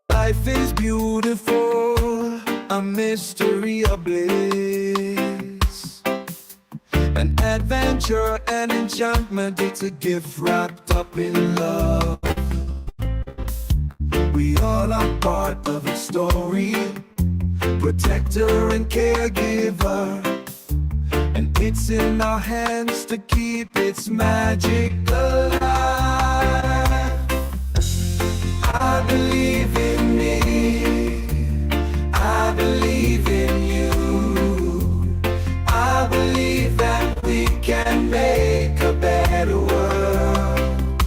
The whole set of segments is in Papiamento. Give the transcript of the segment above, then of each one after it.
Life is beautiful, a mystery of bliss. An adventure, an enchantment, it's a gift wrapped up in love. We all are part of a story, protector and caregiver. And it's in our hands to keep its magic alive. I believe in me. I believe in you. I believe that we can make a better world.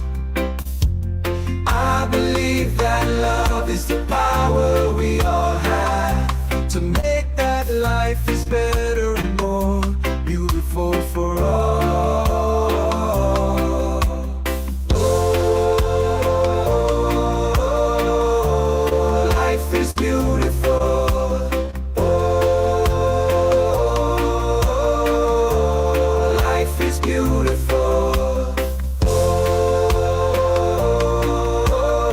I believe that love is the power we all have to make that life is better and more beautiful for all. Oh, life is beautiful. Oh, life is beautiful.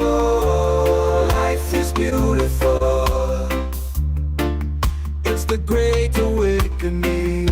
Oh, life is beautiful. It's the great awakening.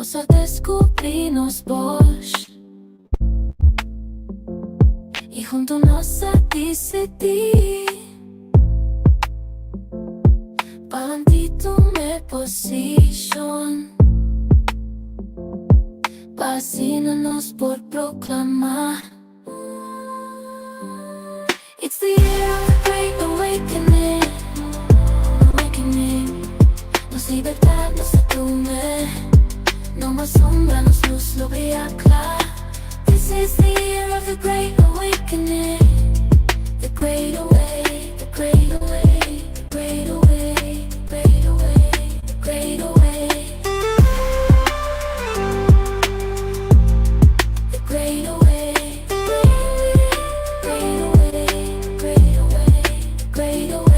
Nos a deskubrí nos bos i huntu nos a disidí pa tuma posishon, pa asina nos por proklamá. It's the year of the Great Awakening, awakening. Nos libertat nos a tuma. No mas sombra, nos lus lo bria kla. This is the year of the Great Awakening. The Great Awake, the Great Awake, the Great Awake, the Great Awake, the Great Awake. The Great Awake, the Great Awake, the Great Awake, the Great Awake, the Great Awake.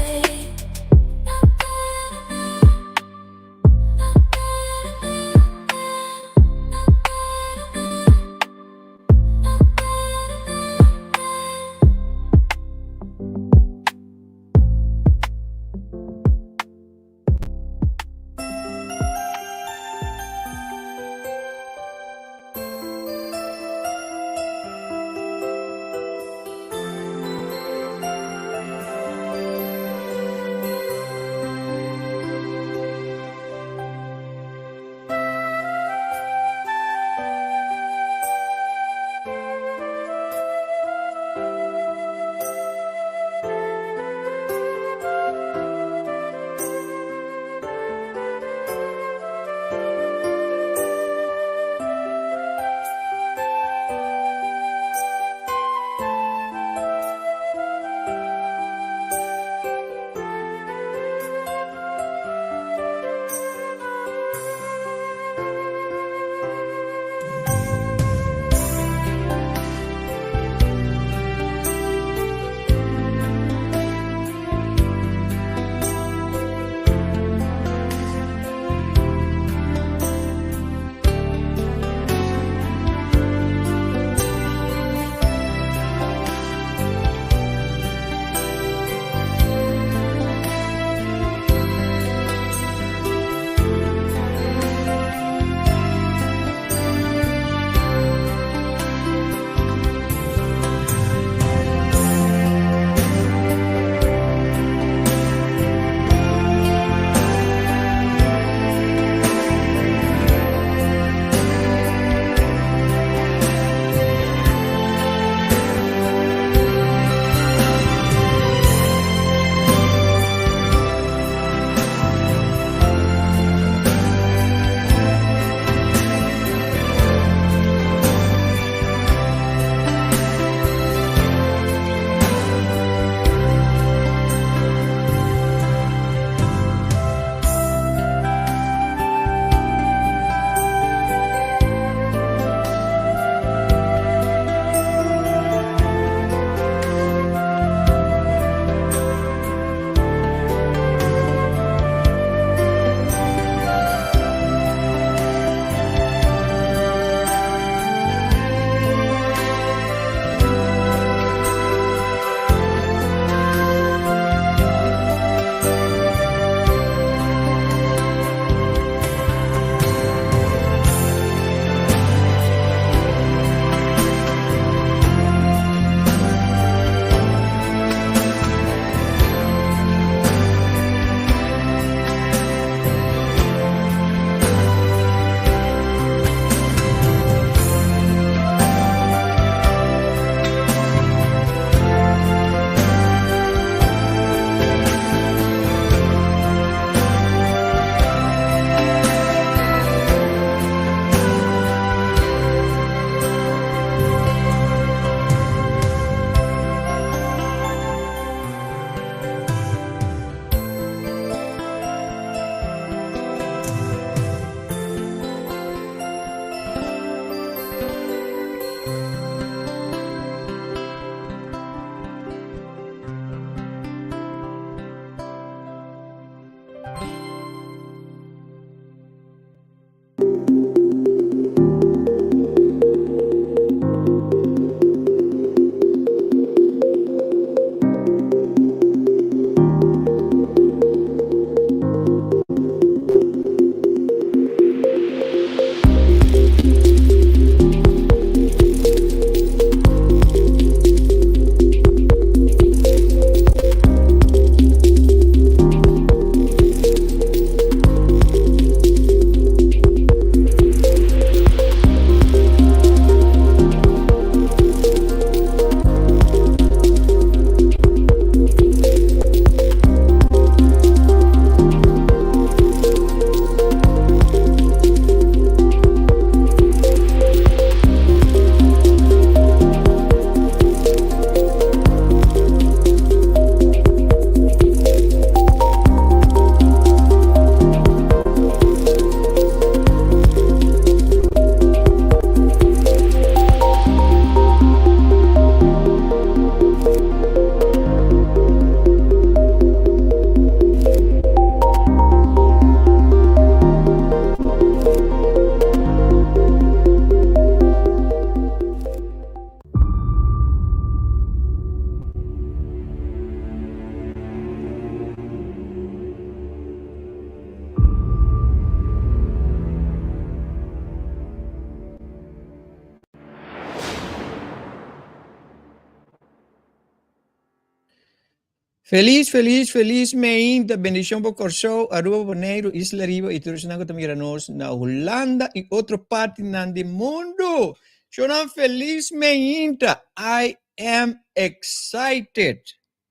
Felis, felis, felis meinta. Bendishon pa Kòrsou, Aruba, Boneiru, Isla Riba i tur esnan ku ta mira nos na Hulanda i otro partinan di mundu. Shownan felis meinta. I am excited.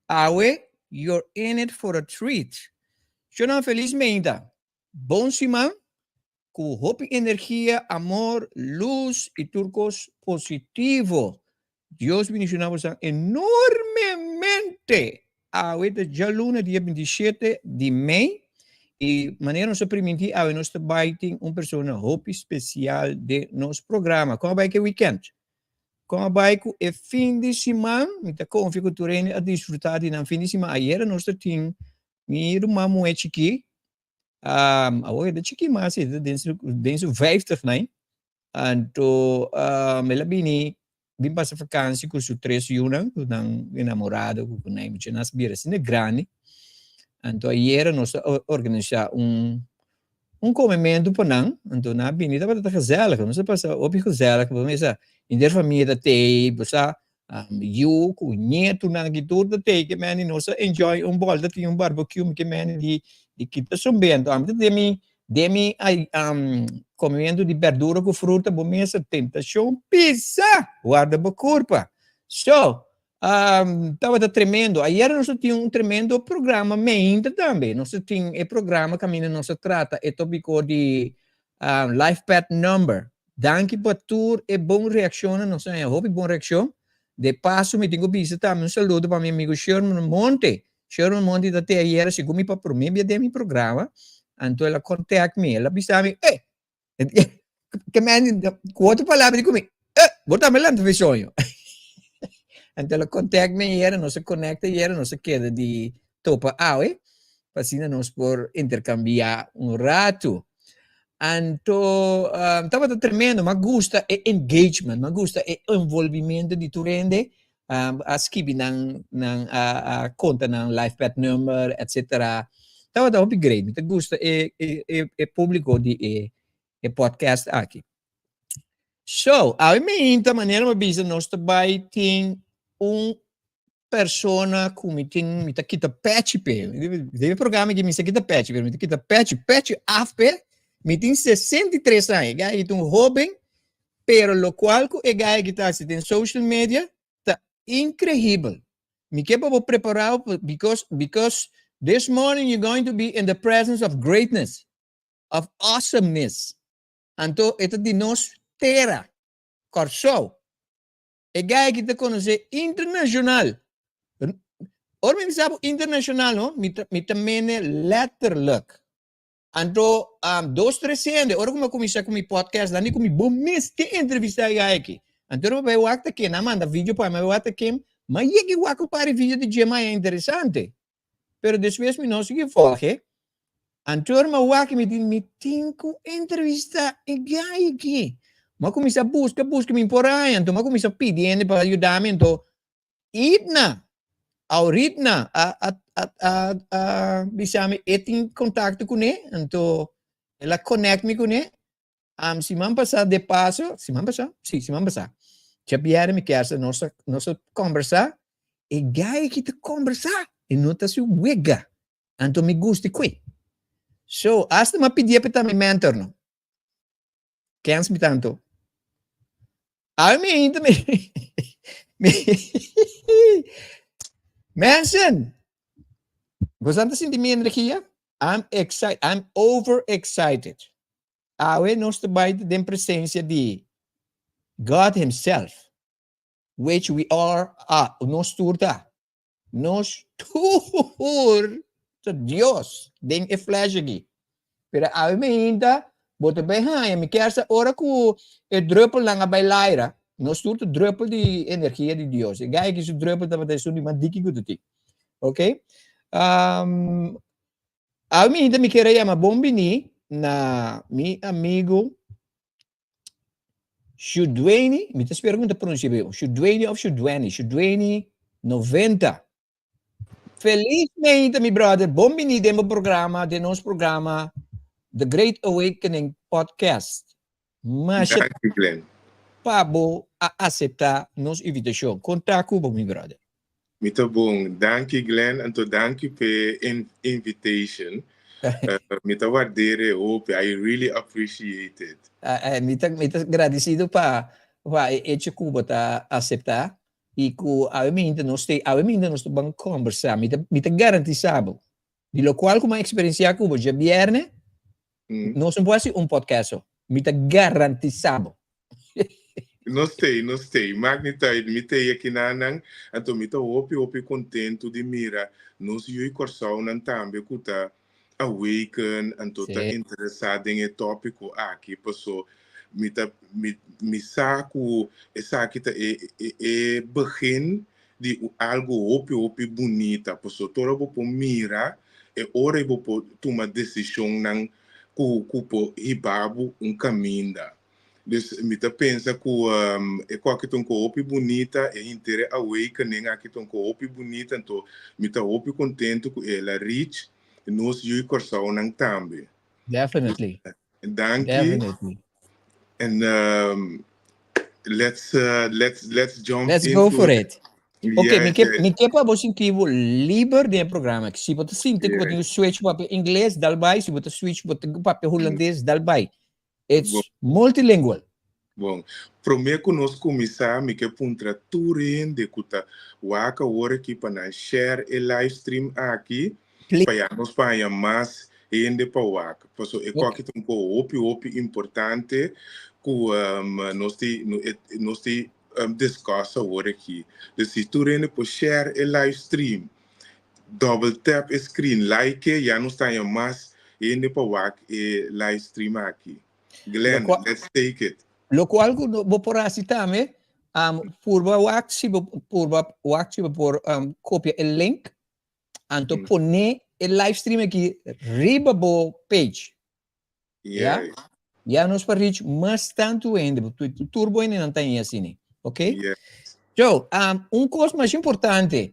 Awe, you're in it for a treat. Shownan felis meinta. Bon siman ku hopi energia, amor, lus i tur kos positivo. Dios bendiciona boso enormemente. Awe ta djaluna dia 27 di mei i manera nos a primintí awe nos ta bai tin un persona hopi spesial den nos programa. Kon a bai ku e weekend? Kon a bai ku e fin di siman? Mi ta konfia ku tur hende a disfrutá di nan fin di siman. Ayera nos ta tin mi ruman muhé chikí, awor e ta chikí mas, e ta den su vijftig nai. Anto el a bini bin pasa vakansi ku su tres yunan, ku nan enamorado ku nan mucha nan a bira asina grandi. Anto ayera nos a organisá un un komementu pa nan, anto nan a bini tabata ta gezellig, nos a pasa hopi gezellig, bo mesa henter famia ta tei, bo sa yu ku ñetunan aki tur ta tei ke meni nos a enjoy un bòlta tin un barbecue mi ke meni di di kita sombe. Anto ami ta den mi Den mi komementu di berdura ku fruta bo mester tentashon pisa! Warda bo kurpa. So, tabata tremendo. Ayer nos a tin un tremendo programa meinta tambe. Nos a tin e programa kaminda nos a trata e topiko di Life Path Number. Danki pa tur e bon reakshonnan. Nos a haña hopi bon reakshon. De paso mi tin ku bisa tambe un saludo pa mi amigu Sherman Monte. Sherman Monti ta te ayera segun mi pa prome bia den mi programa, anto el a contact mi, el a bisa mi, eh, ke men, ku otro palabra di ku mi, eh, bo tambe lanta fe soño. Anto el a contact mi ayera, nos a conecta ayera, nos a keda di topa awe, pa asina nos por intercambia un ratu. Anto, tabata tremendo, m'a gusta e engagement, m'a gusta e envolvimento di tur hende, a skibi nan nan a a konta nan life path number etcetera tabata hopi great mi ta gusta e e e e publico di e e podcast aki so awe meinta manera mi a bisa nos ta bai tin un persona ku mi tin mi ta kita pechi p'e den e programa aki mi sa kita pechi pero mi ta kita pechi pechi af p'e mi tin 63 aña e guy ta un hoben. Pero locual cu e guy aki ta haci den social media ta increíbel. Mi ke pa bo prepara because because this morning you're going to be in the presence of greatness, of awesomeness. Anto e ta di nos tera, Kòrsou. E guy aki ta conoce internacional. Ora mi bisa bo internacional no, mi ta mi ta mene letterlijk. Anto dos tres hende, ora ku mi a kuminsá ku mi podcast, nan di ku mi bo mester entrevistá e guy aki. Anto ora mi bai wak ta ken, nan manda video pa mi, mi bai wak ta ken, mi a yega i wak un par di video di dje maya interesante. Pero despues mi no sigui volg e. Anto ora mi a wak mi di mi tin ku entrevistá e guy aki. Mi a kuminsá buska buska mi por haña, anto mi a kuminsá pidi hende pa yuda mi, anto Idna, Auritna a a a a a bisa mi e tin kontakto kuné, anto el a connect mi kuné. Am siman pasá de paso, siman pasá? Sí, siman pasá. Djabièrnè mi kèr nos a nos a kòmbersá, e guy aki ta kòmbersá, e no ta su wega, anto mi gusta e kue. So, asta mi a pidié pa e ta mi mentor no. Kens mi tanto. Awe mi ainda mi mi Mensen, boso ta sinti mi energia? I'm excited, I'm over excited. Awe nos ta bai den presencia di God himself, which we are, ah, nos tur ta. Nos tur ta Dios den e flesh aki. Pero awe mainta bo ta bai haña, mi kier sa ora ku e druppelnan a bai laira, nos tur ta druppel di energia di Dios. E guy aki su druppel tabata esun di mas diki ku ta tin. Ok? Um, awe mainta mi kier a yama bon bini na mi amigo Shudueni, mi ta spera ku mi ta pronunsia bien, Shudueni òf Shudueni, Shudueni 90. Felismente mi brother, bon bini den bo programa, den nos programa The Great Awakening Podcast. Masha Danki Glenn. pa bo a aseptá nos invitashon. Kon ta ku bo mi brother? Mi ta bon. Danki, Glenn, anto danki p'e invitation. Mi ta wardere hopi. I really appreciate it. Mi ta gradesido pa e hecho ku bo ta aseptá i ku awe mainta nos te awe mainta nos ta ban kombersá. Mi ta garantisá bo. Di lo kual ku mi a eksperensiá ku bo djabièrnè, nos no por hasi un podcast so. Mi ta garantisá bo. Nos tei, nos tei. Maakt niet uit. Mi tei aki nanan. Anto mi ta hopi, hopi kontentu di mira nos yu'i Kòrsounan tambe ku ta awaken, anto ta interesá den e tópiko aki. Paso mi ta mi mi sa ku esaki ta e begin di algu hopi, hopi bunita. Paso tur bo por mira e ora bo por tuma desishonnan ku por hiba bo un kaminda. Dus mi ta pensa ku e kos aki ta un kos hopi bunita, e henter awakening aki ta un kos hopi bunita, anto mi ta hopi kontentu ku el a reach nos yu'i Kòrsounan tambe. Definitely. Danki. Definitely. And let's jump Let's go for it. Ok, mi ke pa bo sinti bo liber den e programa. Si bo ta sinti ku bo tin switch pa ingles, dal bai. Si bo ta switch bo tin papia hulandes, dal bai. It's multilingual. Bon, promé ku nos kuminsá, mi ke puntra tur hende ku ta wak awor aki pa nan share e live stream aki, pa ya nos paña mas hende pa wak. Paso e kos aki ta un kos hopi, hopi importante ku nos ti discuss awor aki. Dus si tur hende por share e live stream, double tap e screen, like, ya nos taña mas hende pa wak e live stream aki. Glenn, let's take it. Lo kual ku bo por hasi tambe, purba wak si bo purba wak si bo por kopia e link, anto pone e live stream aki riba bo page. Ja? Ya nos por reach mas tantu hende, tur bo hende nan ta asina, ok? Yes. So, un kos mas importante,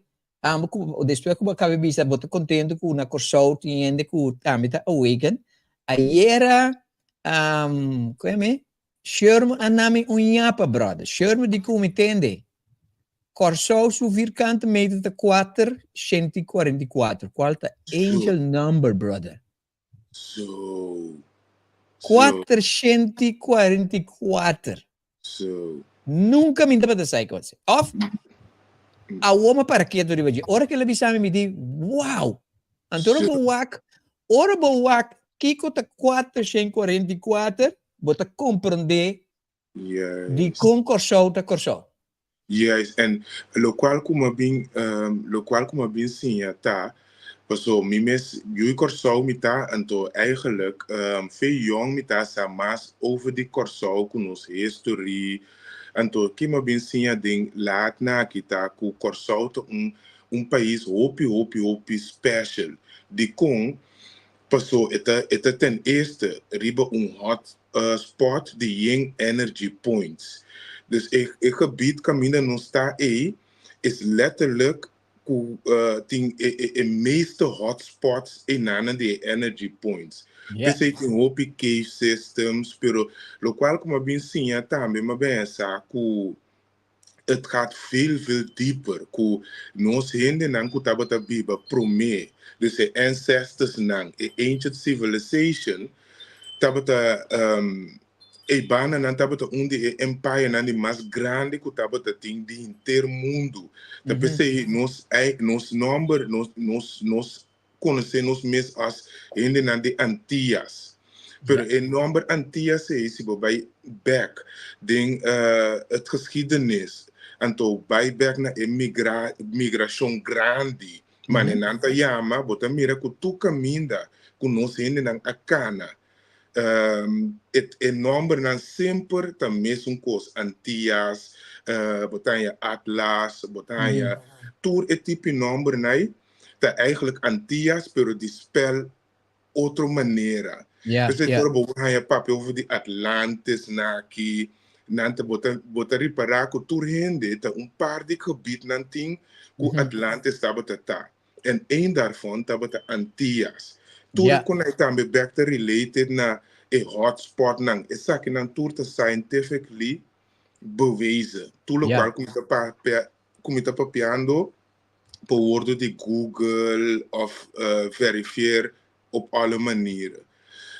despues ku bo a kaba bisa, bo ta kontentu ku na Kòrsou tin hende ku tambe ta awaken. Ayera, kon e Sherman a nami un yapa, brother. Sherman di ku mi tende. Kòrsou su vierkante meter ta 444, kual ta angel number, brother. So. 444. So. Nunka mi tabata sa kos. Of, awor mi a para ketu riba dje. Ora ku el a bisa mi, mi di, wow! Anto ora bo wak, ora bo wak kiko ta 444, bo ta komprondé di kon Kòrsou ta Kòrsou. Yes, en lo kual ku mi a bin siña ta, paso mi mes yu'i Kòrsou mi ta, anto eigenlijk fe yong mi ta sa mas over di Kòrsou ku nos history, anto ki mi a bin siña den laat na aki ta ku Kòrsou ta un pais hopi, hopi, hopi special. Dikon? Paso e ta ten eerste riba un hot spot di yin energy points. Dus e gebied kaminda nos ta ei is letterlijk ku tin e meeste hotspots einan di e energy points. P'esei tin hopi cave systems, pero lo kual ku mi a bin siña tambe mi a pensa ku het gaat veel, veel dieper. Ku nos hendenan ku tabata biba promé, dus e ancestors nan, e ancient civilization, tabata e bananan tabata un di e empire nan di mas grandi ku tabata tin di henter mundu. Ta p'esei nos nòmber, nos konosé nos mes as hendenan di Antillas. Pero e nòmber Antillas ei, si bo bai back den het geschiedenis, anto bai back na e migrashon grandi, mane nan ta yama, bo ta mira ku tur kaminda ku nos hendenan a kana, e nòmbernan semper ta mesun kos, Antillas, bo ta haña Atlas, bo ta haña tur e tipo nòmbernan ei, ta eigenlijk Antillas, pero di spel otro manera. Dus ora bo haña papia over di Atlantis naki, nan ta bo ta ripará ku tur hende ta un par di gebiednan tin ku Atlantis tabata ta. En een daarvan tabata Antillas. Tur kon ei tambe back ta related na e hotspotnan. Esakinan tur ta scientifically bewezen. Tur lokual ku mi ta papia, ku mi ta papiando. Por wordo di Google of verifieer op alle manieren.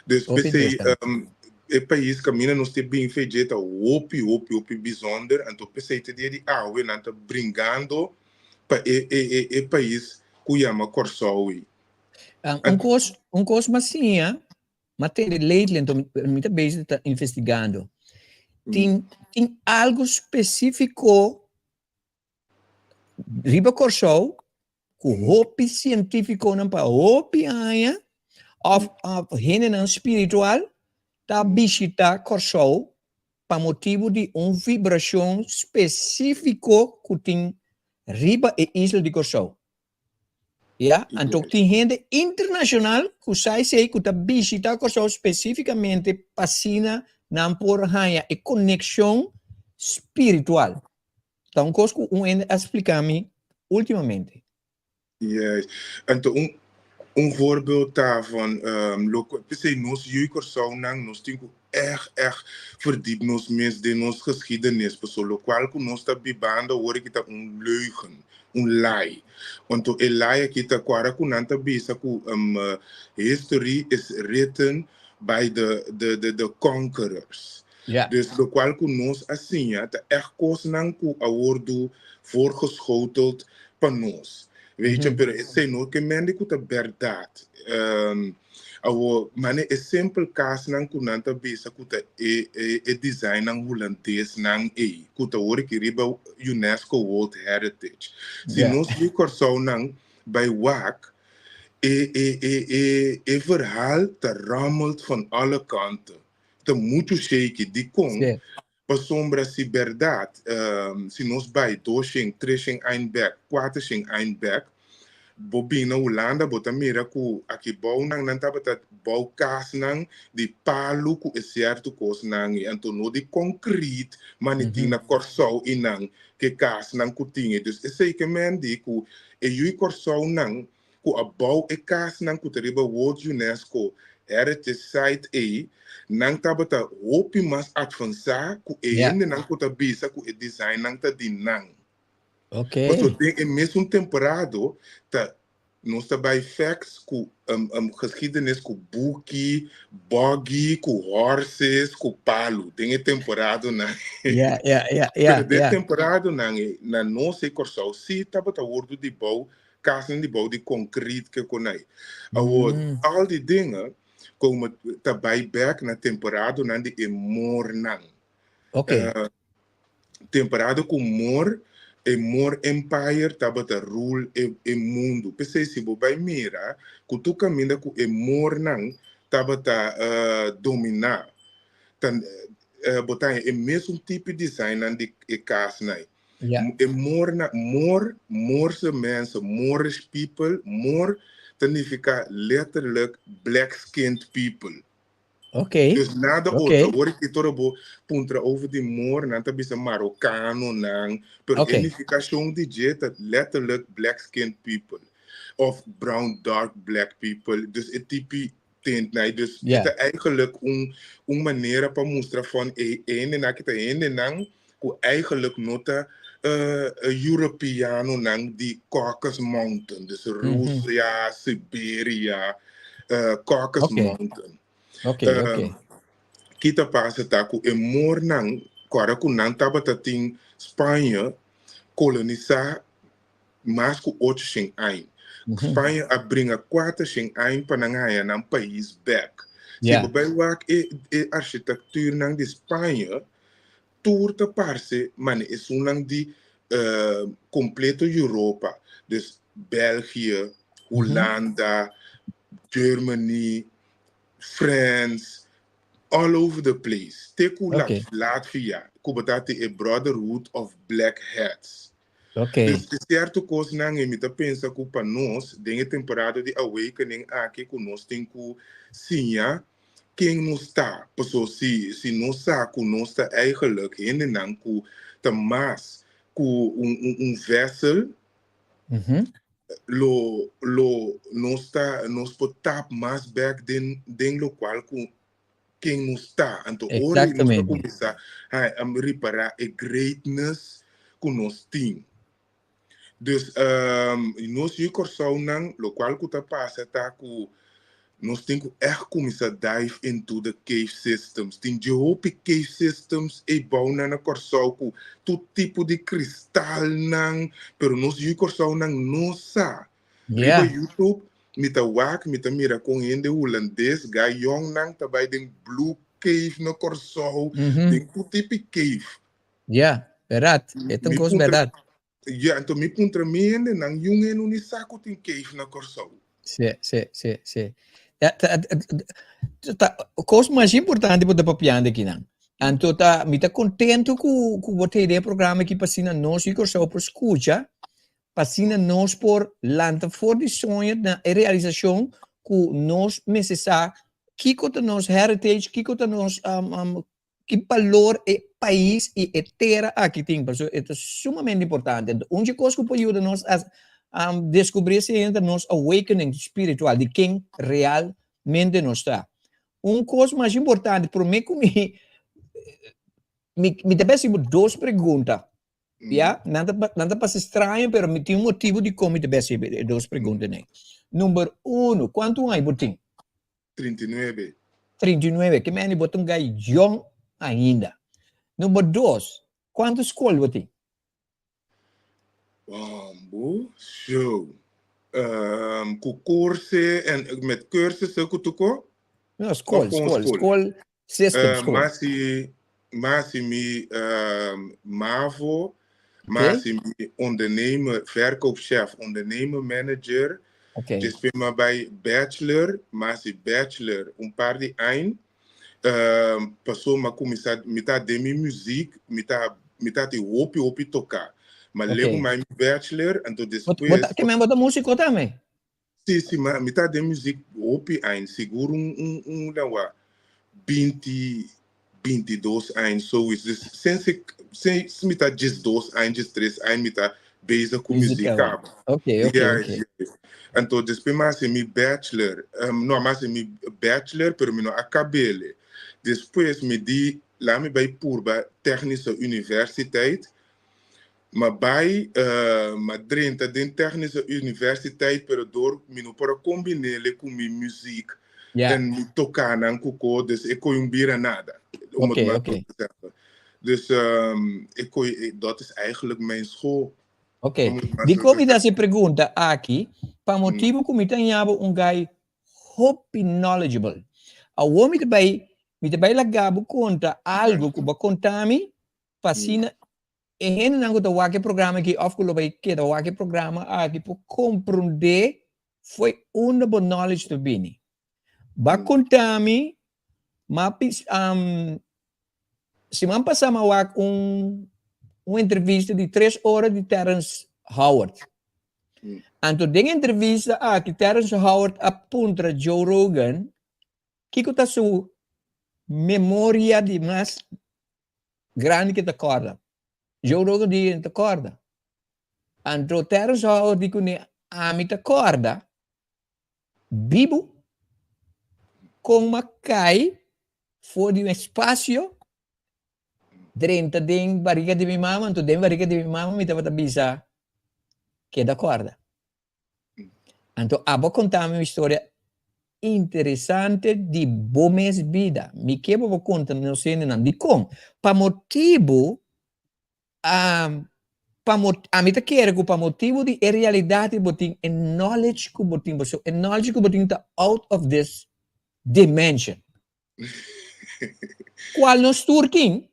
Dus Hopi p'esei interesante. E pais kaminda nos te bin fe dje ta hopi hopi hopi bijzonder, anto p'esei te dia di awe nan ta bringando pa e e e e pais ku yama Kòrsou ei. Un kos m'a siña, m'a tende lately, anto mi ta bezig ta investigando. Tin algo spesífiko riba Kòrsou ku hopi sientífikonan pa hopi aña òf hendenan spiritual ta bishitá Kòrsou pa motibu di un vibrashon spesífiko ku tin riba e isla di Kòrsou. Ya, anto tin hende internashonal ku sa esei ku ta bishitá Kòrsou spesífikamente pa asina nan por haña e konekshon spiritual. Ta un kos ku un hende a splika mi últimamente. Yes. Anto un voorbeeld ta van loke p'esei nos yu Kòrsounan nos tin ku ègt ègt verdiep nos mes den nos geschiedenis, pasobra lokual ku nos ta bibando awor aki ta un leugen, un lie. Anto e lie aki ta kuara ku nan ta bisa ku history is written by the conquerors. Dus lokual ku nos a siña ta ègt kosnan ku a wordu voorgeschoteld pa nos. Weet je, pero esei no ke mende ku ta bèrdat. Awor, mane e simpel kasnan ku nan ta bisa ku ta e designnan hulandesnan ei, ku ta awor aki riba UNESCO World Heritage. Si nos yu Kòrsounan bai wak, e verhaal ta rammelt van alle kanten. Ta muchu shaky. Dikon? Pasobra si bèrdat, si nos bai 200, 300 aña bèk, 400 aña bèk, bo bin na Hulanda, bo ta mira ku aki bounan nan tabata bou kasnan di palu ku e sierto kosnan ei. Anto no di concrete, mane tin na Kòrsou i nan ke kasnan ku tin ei. Dus esei ke men di ku e yu Kòrsounan ku a bou e kasnan ku ta riba World UNESCO Heritage Site ei, nan tabata hopi mas advansá ku e hendenan ku ta bisa ku e designnan ta di nan. Pasobra den e mesun temporada ta nos ta bai facts ku geschiedenis ku buki, buggy, ku horses, ku palu den e temporadanan. Pero den temporadanan ei na nos e Kòrsou sí tabata wordu di bou kasnan di bou di concrete ke konai. Awor, al die dingen komen ta bai bek na temporadanan di e moornan. Temporada ku moor, e Moor Empire tabata rule e mundu. P'esei si bo bai mira ku tur kaminda ku e moornan tabata dominá, ta bo ta haña e mesun tipo designnan di e kasnan ei. E moornan, moor, moorse mensen, Moorish people, moor ta nifiká letterlijk black skinned people. Dus nada otro. Ora ki toro bo puntra over di moor, nan ta bisa marokanonan, pero e nifikashon di dje ta letterlijk black skinned people of brown dark black people. Dus e tipi tint nai. Dus e ta eigenlijk un manera pa mustra van e hendenan ki ta hendenan ku eigenlijk no ta Europeanonan di Caucasus Mountain, dus Rusia, Siberia, Caucasus Mountain. Ki ta pasa ta ku e moornan, kòrda ku nan tabata tin Spaña kolonisá mas ku 800 aña. Spaña a bringa 400 aña pa nan haña nan pais bèk. Si bo bai wak e architekturnan di Spaña, tur ta parse mane esunnan di kompleto Europa. Dus België, Hulanda, Germany, France, all over the place. Te ku Latvia, ku bo ta e Brotherhood of Black Hats. Dus e sierto kosnan e mi ta pensa ku pa nos, den e temporada di awakening aki, ku nos tin ku siña ken nos ta. Paso si nos sa ku nos ta eigenlijk hendenan ku ta mas ku un vessel, lo nos ta nos por tap mas bèk den lokual ku ken nos ta. Anto ora nos ta kuminsá ripará e greatness ku nos tin. Dus nos yu Kòrsounan, lokual ku ta pasa ta ku nos tin ku ègt kuminsá dive into the cave systems. Tin dje hopi cave systems ei bounan na Kòrsou ku tur tipo di kristalnan, pero nos yu Kòrsounan no sa. Riba YouTube mi ta wak, mi ta mira kon hende hulandes, gai yòngnan ta bai den blue cave na Kòrsou, den tur tipo cave. Ja, bèrdat. E ta un Mi kos puntra, bèrdat. ja, anto mi puntra mi hendenan, yun hende no ni sa ku tin cave na Kòrsou. Sí, sí, sí, sí. Ta, ta, ta, ta, kos mas importante bo ta papiando akinan. Anto ta, mi ta kontento ku, ku bo ta hei den e programa aki pa asina nos di Kòrsou por skucha, pa asina nos por lanta for di soño na e realisashon ku nos mester sa kiko ta nos heritage, kiko ta nos um, um, Ki balor e pais i e tera aki tin, pasobra e ta sumamente importante. Anto un dje kos ku por yuda nos a deskubrí esei ta nos awakening spiritual, di ken realmente nos ta. Un kos mas importante, promé ku mi mi ta besi bo dos pregunta, ya, nan ta nan ta parse straño pero mi tin un motibu dikon mi ta besi e dos preguntanan. Number uno, kuantu aña bo tin? 39. 39, ke mende bo ta un gai yong ainda. Number dos, kuantu skol bo tin? Bambo, show. Um, ku kurse en met kursussen ku tuko? No, skol, Of gewoon skol, skol? skol, system, skol. Masi, masi mi um, MAVO, masi mi ondernemer, verkoopchef, ondernemer manager. Despues mi a bai bachelor, mi a hasi bachelor un par di aña. Pasobra mi a kuminsá, mi ta den mi muziek, mi ta mi ta tin hopi hopi toká. Ma lego mi a mi bachelor, anto despues. Ke men bo ta músiko tambe? Sí, sí, ma mi ta den muziek hopi aña, sigur un un un lawa 20, 22 aña, zoiets. Dus sinds ik, sinds mi ta 12 aña, 13 aña mi ta bezig ku muziek kaba. Oké, oké. Ja, ja. Anto despues mi a hasi mi bachelor, no, mi a hasi mi bachelor, pero mi no a kab'el. Despues mi di, laat mi bai purba Technische Universiteit. Mi a bai, mi a drenta den Technische Universiteit, pero dor mi no por a kombin'el ku mi muziek en mi tokanan ku ko, dus e koe un bira nada, om het maar zo te zeggen. Dus e koe, dat is eigenlijk mijn school. Ok, Om het maar zo dikon te mi ta zeggen. hasi e pregunta aki? Pa motibu ku mi ta ña bo un guy hopi knowledgeable. Awor mi ta bai, mi ta bai laga bo konta algu ku bo a konta mi pa asina E hendenan ku ta wak e programa aki òf ku lo bai keda wak e programa aki por komprondé fo'i unda bo knowledge ta bini. Ba konta mi, m'a pis siman pasá m'a wak un un entrevista di tres ora di Terrence Howard. Anto den e entrevista aki Terrence Howard a puntra Joe Rogan kiko ta su memoria di mas Grandi ke ta kòrda. Joe Rogan di e ta kòrda. Anto Terrence Howard di kuné ami ta kòrda bibu kon m'a kai for di un espasio drenta den bariga di mi mama, anto den bariga di mi mama mi tabata bisa keda kòrda. Anto abo a konta mi un historia interesante di bo mes bida. Mi ke bo bo konta nos hendenan. Dikon? Pa motibu, pa ami ta kere ku pa motibu di e realidat ku bo tin, e knowledge ku bo tin, pasobra e knowledge ku bo tin ta out of this dimension. Kual nos tur tin,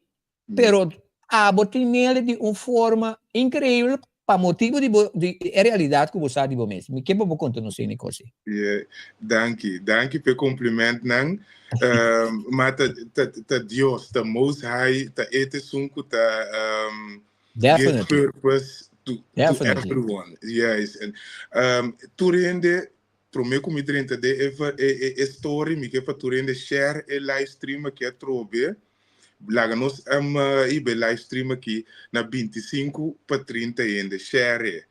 pero abo tinel di un forma increíble pa motibu di bo di e realidad ku bo sa di bo mes. Mi ke pa bo konta nos hende kos ei. Yeah, danki, danki p'e komplimentnan. Ma ta ta ta Dios, ta Most High, ta e ta esun ku ta give purpose to to everyone. Yes, and tur hende Prome ku mi drenta den e e e story mi ke pa tur hende share e live stream aki atrobe. Laga nos hiba e live stream aki na 25 pa 30 hende share e.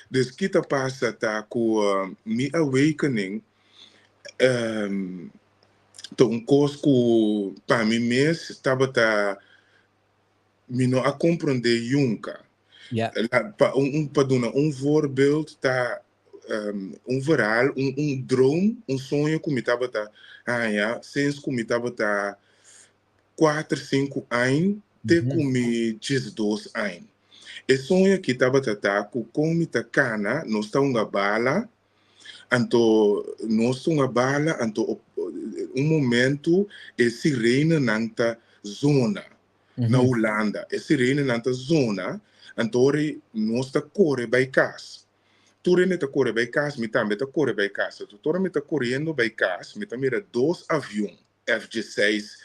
Dus ki ta pasa ta ku mi awakening ta un kos ku pa mi mes tabata mi no a komprende yunka. Ja. Pa un pa duna un voorbeeld ta un verhaal, un droom, un soño ku mi tabata haña sinds ku mi tabata kuater, sinku aña te ku mi diesdos aña. E soño aki tabata ta ku kon mi ta kana, nos ta hunga bala, anto nos ta hunga bala, anto un momento e sirenenan ta zona na Hulanda. E sirenenan ta zona, anto ora nos ta kore bai kas. Tur hende ta kore bai kas, mi tambe ta kore bai kas. Anto ora mi ta koriendo bai kas, mi ta mira dos avion FJ-6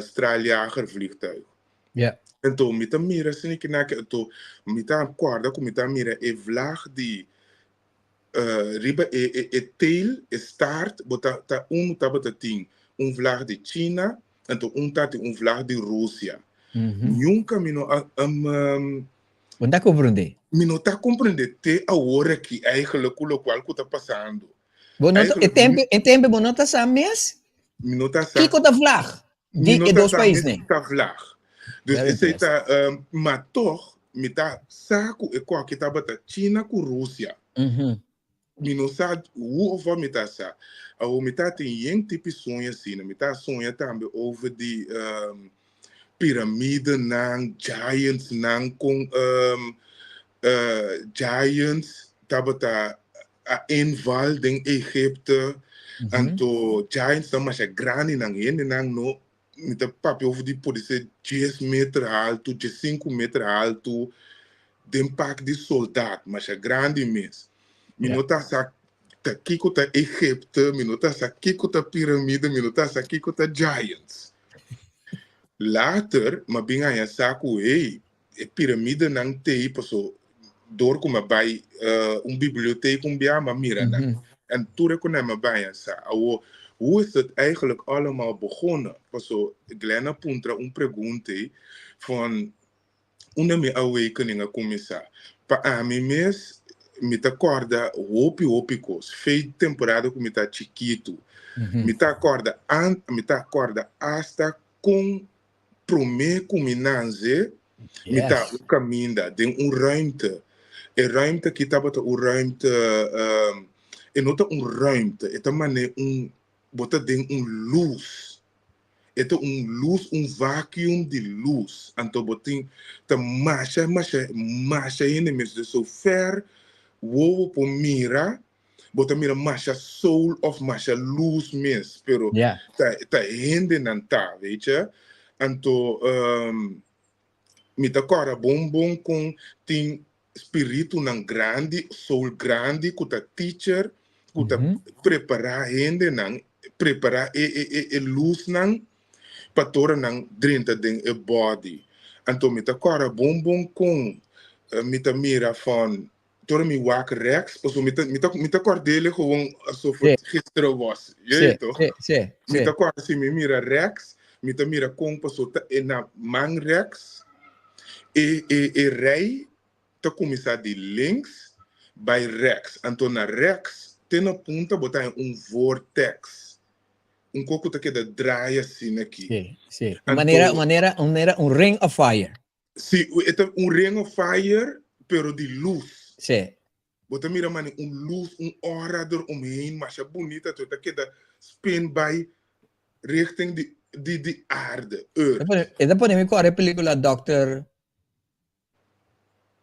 straaljagervliegtuig. Anto mi ta mira asina ki naki, anto mi ta kòrda ku mi ta mira e vlag di riba e e tail, e staart, bo ta ta unu tabata tin un vlag di China, anto un ta tin un vlag di Rusia. Nunka mi no a Bo no ta komprondé? Mi no ta komprondé te awor aki eigenlijk ku lokual ku ta pasando. Bo no ta, e tempu, e tempu bo no ta sa mes? Mi no ta sa. Kiko ta vlag di e dos paisnan? Mi no ta sa mes kiko ta vlag. Dus esei ta, ma tog mi ta sa ku e koki tabata China ku Rusia. Mi no sa hoe of wat mi ta sa. Awor mi ta tin yen tipi soño asina. Mi ta soña tambe over di piramidenan, giantsnan, kon giants tabata a inval den Egypte. Anto giantsnan masha grandinan, hendenan no mi ta papia over di podi ser dies meter haltu, diesinku meter haltu, den pak di soldat, masha grandi mes. Mi no ta sa ta kiko ta Egypte, mi no ta sa kiko ta piramide, mi no ta sa kiko ta giants. Later, m'a bin haña sa ku, hey, e piramidenan t'ei paso dor ku m'a bai un biblioteek un bia m'a mira nan. En tur e ku nan m'a baña sa. Awor, hoe is het eigenlijk allemaal begonnen? Paso Glenn a puntra un pregunta ei van unda mi awakening a kuminsá. Pa ami mes mi ta kòrda hopi hopi kos. Fei temporada ku mi ta chikitu. Mi ta kòrda an mi ta kòrda asta kon Promé ku mi nanse, mi ta un kaminda den un ruimte. E ruimte aki tabata un ruimte, e no ta un ruimte, e ta manera un, bo ta den un lus. E ta un lus, un vacuum di lus. Anto bo tin, ta masha, masha, masha hende mes. Dus sover wowo por mira, Bo ta mira masha soul of masha luz mes, pero ta ta hendenan ta, weet je. Anto um, mi ta kòrda bon bon kon tin spiritunan grandi, soul grandi ku ta teacher, ku ta prepará hendenan, prepará e e e e luznan pa tora nan drenta den e body. Anto mi ta kòrda bon bon kon mi ta mira van Tur mi wak rechts, pasobra mi ta, mi ta, mi ta kordele gewoon alsof het gisteren was. Je weet toch? Sí, sí, Mi ta kòrda si mi mira rechts, mi ta mira kon paso ta e na man rechts, e, e, e rij ta kuminsá di links bai rechts. Anto na rechts te na punta bo ta haña un vortex. Un kos ku ta keda draai asina aki. Sí, sí. Manera, manera, manera un ring of fire. Sí, e ta un ring of fire, pero di luz. Sí. Bo ta mira mane un luz, un aura er omheen, masha bunita, to ta keda spin bai richting di, di, di aarde, earth. E ta pone mi kòrda e pelikula Doctor,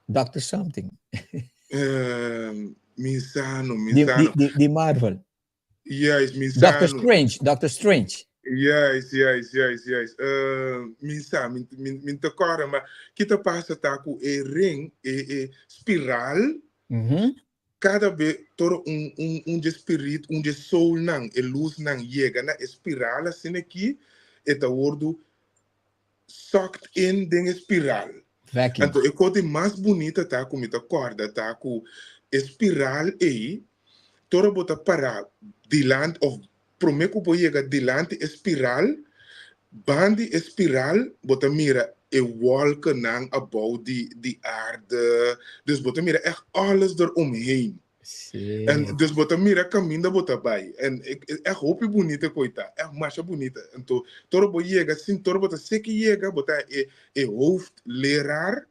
Doctor something. Mi sa no, mi sa no. Di, di, di Marvel. Juist, mi sa Doctor no. Strange, Doctor Strange. Juist, juist, juist, juist. Uh, mi sa, mi, mi, mi ta kòrda, ma ki ta pasa ta ku e ring, e, e spiral, kada be toro un, un, un dje spirit, un dje soulnan, e lusnan yega na e spiral asina aki, e ta wordu sucked in den e spiral. Vacuum. Anto e kos di mas bunita ta ku mi ta kòrda ta ku e spiral ei, Tora bo ta pará dilanti òf promé ku bo yega dilanti e spiral, bandi e spiral bo ta mira e wòlkennan abou di di aarde. Dus bo ta mira ègt alles der omheen. Sí. En dus bo ta mira kaminda bo ta bai. En ègt hopi bunita ku ei ta, ègt masha bunita. Anto tora bo yega sin tora bo ta seki yega bo ta e e hoofdleraar.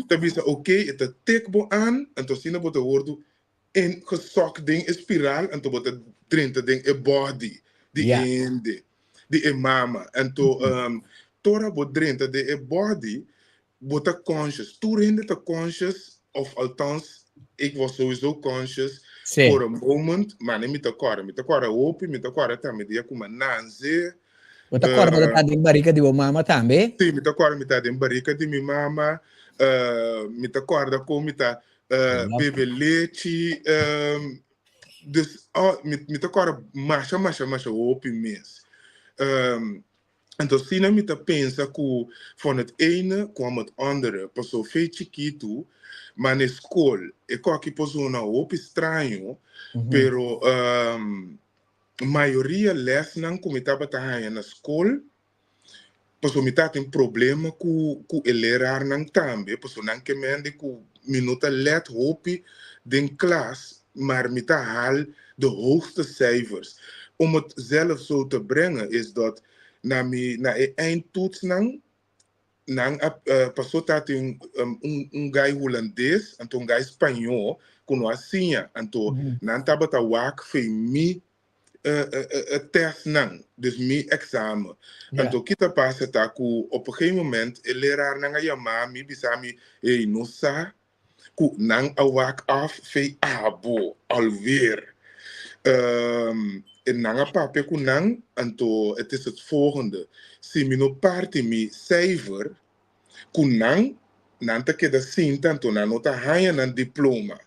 Ta bisa oké, e ta tik bo aan, anto asina bo ta wordu ingesucked den e spiraal, anto bo ta drenta den e body di e hende, di e mama. Anto ora bo drenta den e body, bo ta conscious. Tur hende ta conscious, of althans, ik was sowieso conscious for a moment, maar mi ta kòrda. Mi ta kòrda hopi, mi ta kòrda tambe dia ku mi a nase. Bo ta kòrda bo ta den barika di bo mama tambe? Sí, mi ta kòrda mi ta den barika di mi mama. Mi ta kòrda kon mi ta bebe lechi. Dus, oh, mi ta kòrda masha, masha, masha hopi mes. Anto asina mi ta pensa ku van het ene kwam het andere. Paso fe chikitu, ma na skol, e koki por zona hopi straño, pero mayoria lesnan ku mi tabata haña na skol, paso mi tabatin problema ku ku e lerarnan tambe, paso nan ke mende ku mi no ta let hopi den klas, maar mi ta haal de hoogste cijfers. Om het zelf zo te brengen is dat na mi na e eindtoetsnan nan a paso tabatin un un guy hulandes anto un guy spañó ku no a siña anto nan tabata wak fe mi testnan, dus mi examen. Anto ki ta pasa ta ku op een gegeven moment e leraarnan a yama mi bisa mi, hey, nos sa ku nan a wak af fe abo alweer. En nan a papia ku nan, anto het is het volgende, si mi no parti mi cijfer ku nan, nan ta keda sinta anto nan no ta haña nan diploma.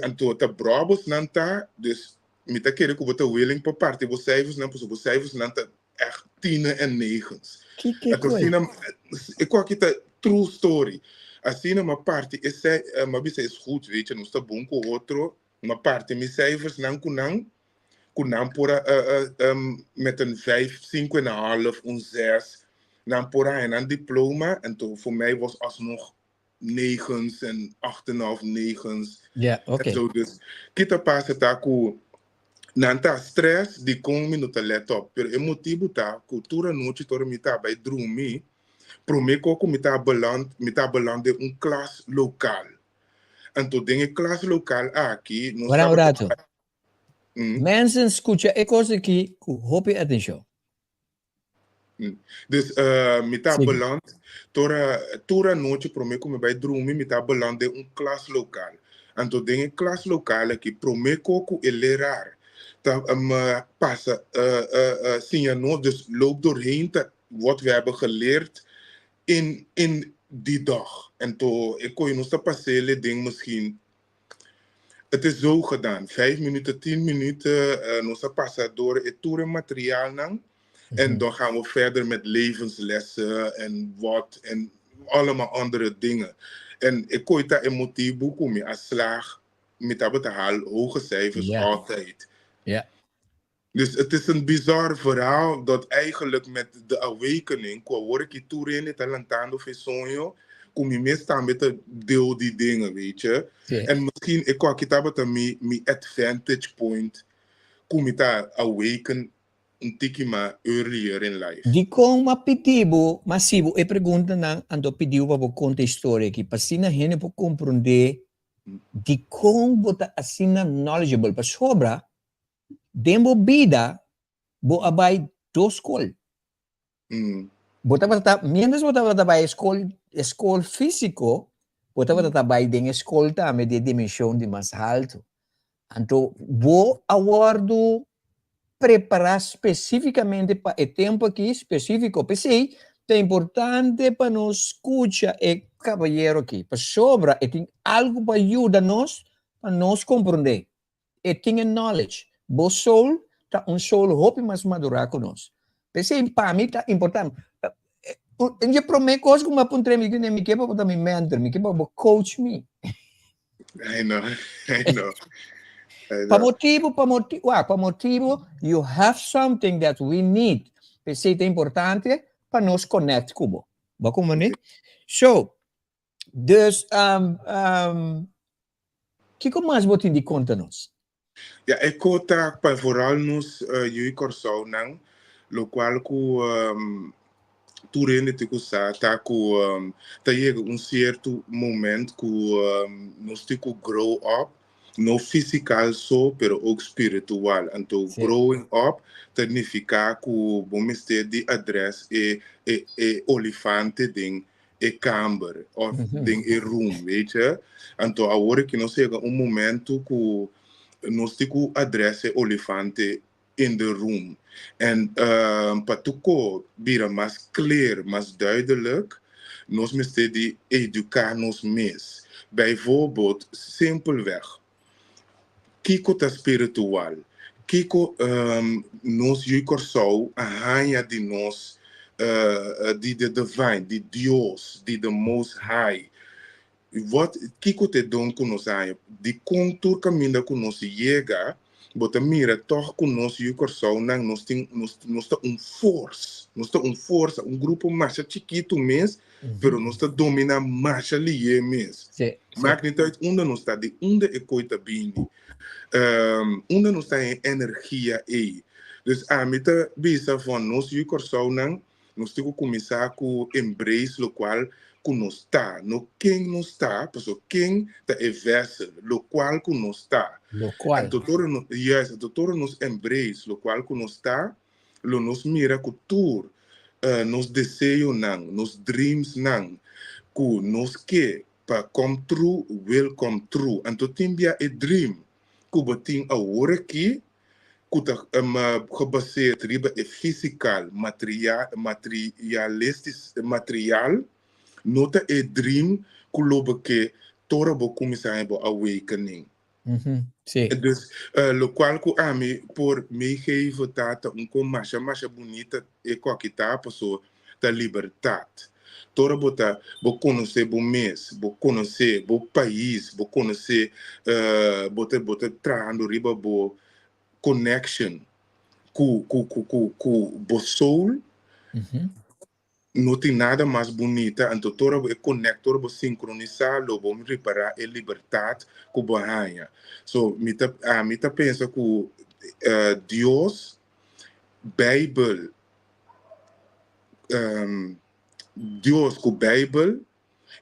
Anto ta bròbos nan ta, dus mi ta kere ku bo ta willing pa parti bo cijfersnan pasobra bo cijfersnan ta echt tienen en negens. Kiko Anto e? asina, e koki ta true story. Asina m'a parti e cijfers, m'a bisa is goed, weet je, nos ta bon ku otro, m'a parti mi cijfersnan ku nan, ku nan por a met een vijf, cinco en een half, un zes, nan por a haña nan diploma, anto voor mij was alsnog negens en acht en half negens. Ja, oké. En zo dus, kita pasa ta ku nan ta stress di kon mi no ta let op, pero e motibu ta ku tur anochi ora mi ta bai drumi, prome ku mi ta beland, mi ta beland den un klas lokaal. Anto den e klas lokaal aki nos Wara un tabata rato. Mensen skucha e kos aki ku hopi atenshon. Dus mi ta Sigui. beland tora tur anochi prome ku mi bai drumi mi ta beland den un klaslokaal. Anto den e klaslokaal aki prome ko ku e leraar ta pasa siña nos dus loop doorheen ta wat we hebben geleerd in in die dag. Anto e koe nos ta pas'ele den misschien. Het is zo gedaan. 5 minuten, 10 minuten. Nos a pasa door e tur e materiaalnan. En dan gaan we verder met levenslessen en wat en allemaal andere dingen. En e koi ta e motibu ku mi a slaag, mi tabata haal hoge cijfers altijd. Dus het is een bizar verhaal dat eigenlijk met de awakening, ku awor aki tur hende ta lantando fe soño, ku mi mes tambe ta deel di dingen, weet je. En misschien e koki tabata mi advantage point ku mi ta awaken un tiki ma earlier in life. Dikon m'a pidi bo, m'a hasi bo e preguntanan, anto pidi bo pa bo konta e historia aki, pa asina hende por komprondé dikon bo ta asina knowledgeable, pasobra den bo bida bo a bai dos skol. Bo tabata, mientras bo tabata bai e skol, e skol físiko, bo tabata ta bai den e skol tambe di e dimenshon di mas haltu. Anto bo a wòrdu prepará spesífikamente pa e tempu aki spesífiko. P'esei ta importante pa nos skucha e kabayero aki, pasobra e tin algu pa yuda nos pa nos komprondé. E tin e knowledge. Bo soul ta un soul hopi mas madurá ku nos. P'esei pa mi ta importante. Un dje promé kos ku mi a puntra mi, mi ke pa bo ta mi mentor, mi ke pa bo coach mi. I know, I know. I Pa know. motibu, pa motibu, wak, pa motibu, you have something that we need. P'esei ta importante pa nos connect ku bo. Bo a komprendé? So, dus, kiko mas bo tin di konta nos? Ja, e kota pa vooral nos yu Kòrsounan, lokual ku. Tur hende tin ku sa ta ku ta yega un sierto moment ku nos tin ku grow up, no físikal so, pero ook spiritual. Anto growing up ta nifiká ku bo mester di adrès e e e olifante den e kamber òf den e room, weet je. Anto awor aki nos yega un momento ku nos tin ku adrès e olifante in the room. En pa tuko bira mas clear, mas duidelijk, nos mester di educa nos mes. Bijvoorbeeld, simpelweg, kiko ta spiritual? Kiko nos yu Kòrsou a haña di nos, di the divine, di Dios, di the most high? Wat, kiko ta e don ku nos haña? Dikon tur kaminda ku nos yega, bo ta mira tòg ku nos yu Kòrsounan nos tin, nos, nos ta un fors, nos ta un forsa, un grupo masha chikitu mes, pero nos ta dominá masha lihé mes. Maak niet uit unda nos ta, di unda e koi ta bini, unda nos ta haña e energia ei. Dus ami ta bisa van nos yu Kòrsounan, Nos tin ku kuminsá ku embrace lokual ku nos ta, no ken nos ta, pasobra ken ta e vessel, lokual ku nos ta. Lokual. Anto ora no, yes, anto ora nos embrace lokual ku nos ta, lo nos mira ku tur nos deseonan, nos dreamsnan ku nos ke pa come true, will come true. Anto tin bia e dream ku bo tin awor aki, ku ta gebaseerd riba e físikal, materialistis, material, no ta e dream ku lo bo ke tora bo kuminsá haña bo awakening. Sí. Dus, lokual ku ami por meegeven ta ta un kon masha masha bunita e koki ta, paso ta libertat. Tora bo ta bo konosé bo mes, bo konosé bo pais, bo konosé bo ta bo ta trahando riba bo connection ku ku ku ku ku bo soul, no tin nada mas bunita. Anto ora bo e connect, ora bo sincronisa, lo bo ripara e libertad ku bo haña. So mi ta ami ta pensa ku Dios, Bijbel, Dios ku Bijbel.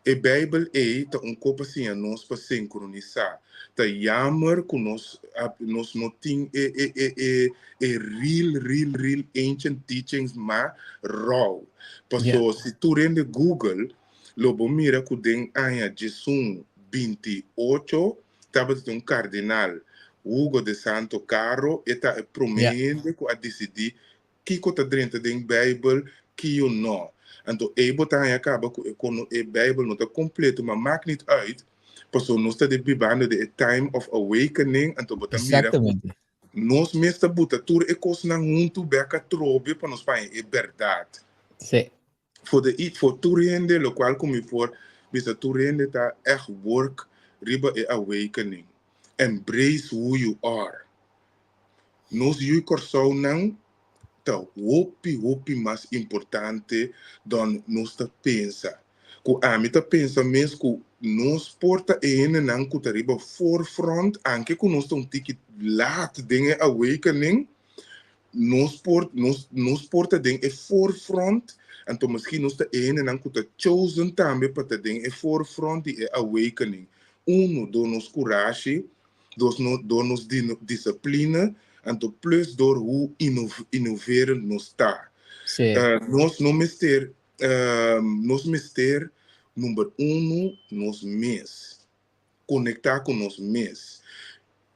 E Bijbel ei ta un ko pa siña nos pa sinkronisá. Ta jammer ku nos nos no tin e e e e e real real real ancient teachings ma rou. Paso si tur hende Google lo bo mira ku den aña 1128 tabatin un kardinal, Hugo de Santo Caro, e ta e promé hende ku a disidí Kiko ta drenta den Bijbel, kio no. Anto ei bo ta haña kaba ku e kono e Bijbel no ta kompleto, ma maak niet uit, pasobra nos ta de bibando den e time of awakening, anto bo ta mira ku nos mes ta buta tur e kosnan huntu bek atrobe pa nos paña e bèrdat. For de i for tur hende, lokual ku mi por bisa tur hende ta ègt work riba e awakening. Embrace who you are. Nos yu Kòrsounan ta hopi hopi mas importante dan nos ta pensa. Ku ami ta pensa mes ku nos por ta e hendenan ku ta riba forefront, anke ku nos ta un tiki laat den e awakening, nos por nos nos por ta den e forefront, anto miskien nos ta e hendenan ku ta chosen tambe pa ta den e forefront di e awakening. Uno, dor nos kurashi, dos no dor nos disiplina, anto plus dor hoe innoverend nos ta. Nos no mester nos mester number uno nos mes. Konektá ku nos mes.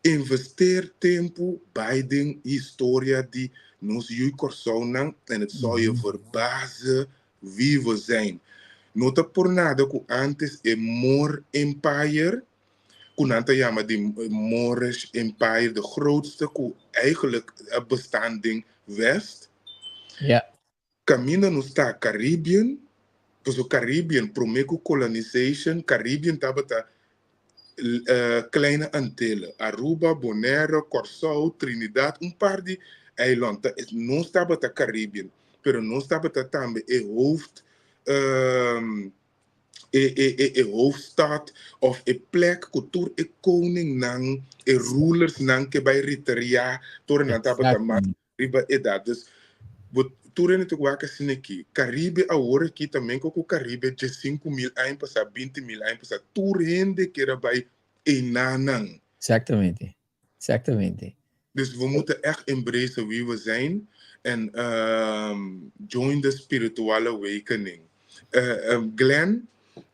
Investeer tempu bai den historia di nos yu Kòrsounan en het zal je verbazen wie we zijn. No ta por nada ku antes e Moor Empire, ku nan ta yama di Moorish Empire, de grootste ku eigenlijk a bestaan den West. Kaminda nos ta Caribbean, pasobra Caribbean promé ku colonization, Caribbean tabata Kleine Antillen, Aruba, Bonaire, Kòrsou, Trinidad, un par di eiland. Ta nos tabata Caribbean, pero nos tabata tambe e hoofd e e e e hoofdstad of e plek ku tur e koningnan, e rulersnan ke bai reteriá, tur nan tabata mas riba edat. Dus bo Tur hende ta wak asina aki. Caribe awor aki ta menko ku Caribe 15.000 aña pasá, 20.000 aña pasá. Tur hende kier a bai einanan. Exactamente. Exactamente. Dus we moeten echt embracen wie we zijn en join the spiritual awakening. Glenn,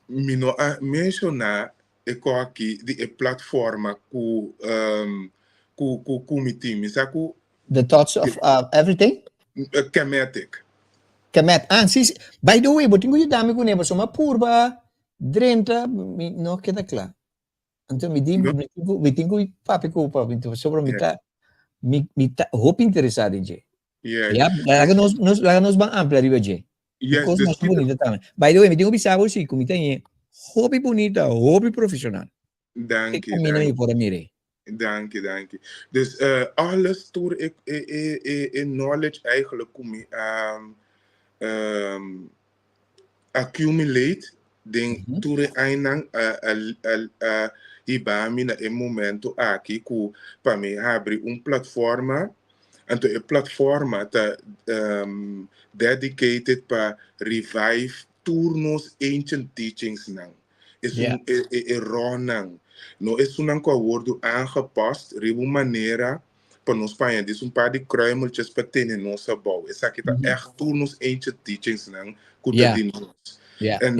mi no a menshoná e kos aki di e plataforma ku mi tin. Mi sa ku The Thoughts of Everything? Kemetic. Kemet. Ah, si, si. By the way, bo tin ku yuda mi kuné, pasobra mi a purba drenta, mi no keda kla. Anto mi di, No. mi tin ku papia ku papi, pasobra mi ta hopi interesá den dje. Ja, laga nos ban amplia riba dje. Kos dus mas bunita tambe. By the way, mi tin ku bisa bo si, ku mi ta hopi bunita, hopi profeshonal. Dank je, Camino dank mi por a mira. Dank je, dank je. Dus alles tur e knowledge eigenlijk ku mi accumulate den tur e añanan a hiba mi na e momento aki ku pa mi habri un plataforma. Anto e plataforma ta dedicated pa revive tur nos ancient teachings nan. Is un e nan. No esunnan ku a wordu aangepast riba un manera pa nos paña dis un paar di kruimeltjes pa tene nos abou. Esaki ta echt tur nos ancient teachings nan ku ta di nos. En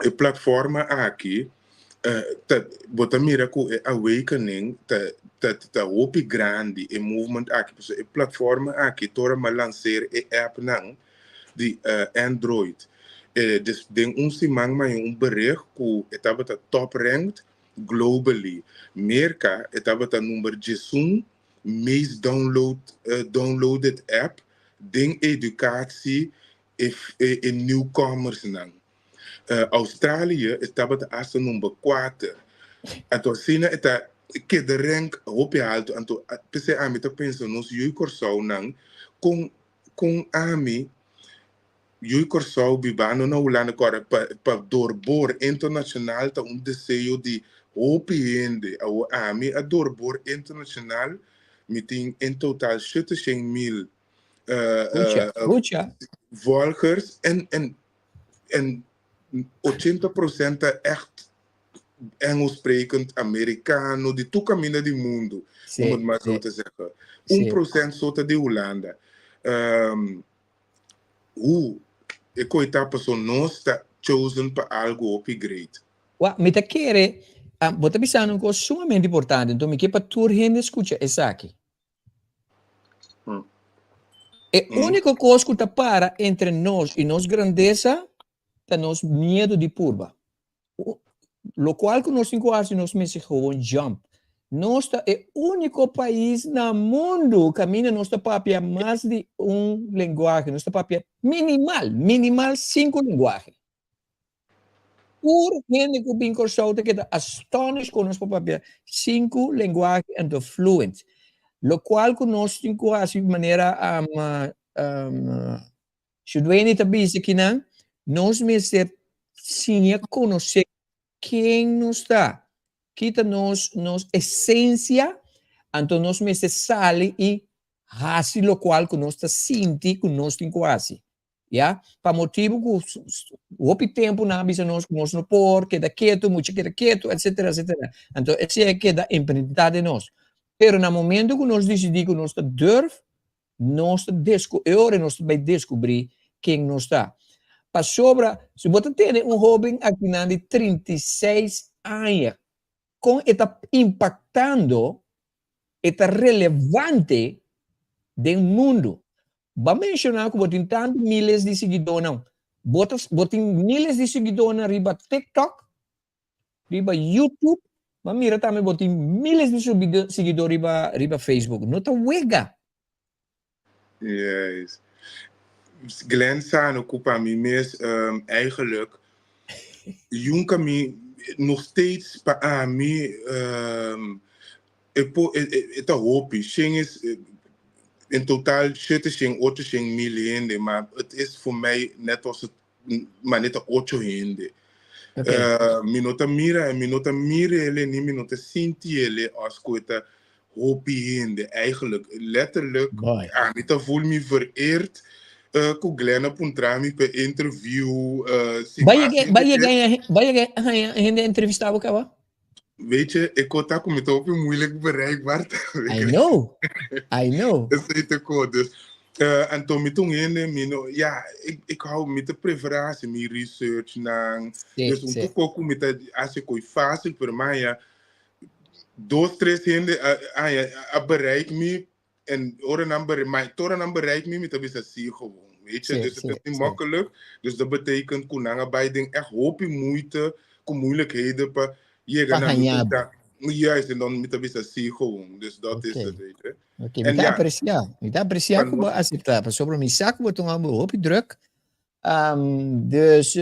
e plataforma aki ta bo ta mira ku e awakening ta hopi grandi, e movement aki. So e plataforma aki ora m'a lanseer e app nan di Android. Dus den un siman m'a un bericht ku e tabata top ranked globally. Merka e tabata number 11 meest downloaded app den educatie e newcomers nan. Australië tabata hasta number 4. Anto asina e ta keda rank hopi alto. Anto p'esei ami ta pensa nos yu Kòrsou nan kon ami yu Kòrsou bibando na Hulanda kore pa doorboor internacional ta un deseo di hopi hende. Awo ami a doorboor internacional, mi tin in total 700.000 Mucha, mucha. Volgers en 80% ta echt Engels sprekend Americano, di tur kaminda di mundu, om het maar zo te zeggen. 1% so ta di Hulanda. Hoe e koita paso nos ta chosen pa algo hopi great. Wa, mi ta kere, bo ta bisando un kos sumamente importante, anto mi ke pa tur hende skucha esaki. E úniko kos ku ta para entre nos i nos grandesa ta nos miedu di purba. Lokual ku nos tin ku hasi, nos mester gewoon jump. Nos ta e úniko pais na mundu kaminda nos ta papia mas di un lenguahe. Nos ta papia minimal, minimal sinku lenguahe. Tur hende ku bin Kòrsou ta keda astonished ku nos por papia sinku lenguahe anto fluent. Lokual ku nos tin ku hasi manera Shudweni ta bisa kinan, nos mester siña konosé ken nos ta. Kita nos esensia, anto nos mester sali i hasi lokual ku nos ta sinti ku nos tin ku hasi. Ya, pa motibu ku hopi tempu nan a bisa nos ku nos no por keda ketu, mucha keda ketu, etcetera, etcetera. Anto esei a keda imprintá den nos. Pero na momento ku nos disidí ku nos ta durf, nos ta desku e ora nos ta bai deskubrí ken nos ta. Pasobra si bo ta tene un hóben akinan di 36 aña, kon e ta impaktando, e ta relevante den mundu. Bo a menshoná ku bo tin tantu miles di siguidónan. Bo tin miles di siguidónan riba TikTok, riba YouTube, ma mira tambe bo tin miles di siguidó riba Facebook. No ta wega. Yes. Glenn sa ku pa mi mes eigenlijk nunka mi nog steeds pa ami e ta hopi. Shen is in totaal 700, 800 mil hende, maar het is voor mij net als het maar net 8 hende. Mi no ta mira, mi no ta mira ele, ni mi no ta sinti ele as ku ta. hopi hende eigenlijk letterlijk. Mooi. Ami ta voel mi vereerd ku Glenn a puntra mi pa interview. Si Bai mas yega hende bai ke yega bai yega haña hende entrevistá bo kaba? Weet je, ik kon ta ku mi ta hopi moeilijk bereikbaar. I know. I know. Esei ta ko. Dus, anto mi ta un hende, mi no, ja, ik hou, mi ta prefera hasi mi research nan. Dus un poko ku mi ta hasi koi fásil, pero mi haña dos, tres hende a, haña, a bereik mi. En ora nan bereik, maar ora nan bereik mi, mi ta bisa sí gewoon. Weet je, dus het is niet makkelijk. Dus dat betekent ku nan a bai den echt hopi moeite, ku moeilijkheden pa yega Pa na mi haña bo. ta. Juist, en dan mi ta bisa sí gewoon. Dus dat is het, weet je. Oké, mi En ta ja, apresiá. Mi ta apresiá pa ku bo nos a aseptá, pasobra mi sa ku bo ta un hòmber hopi drùk. Dus,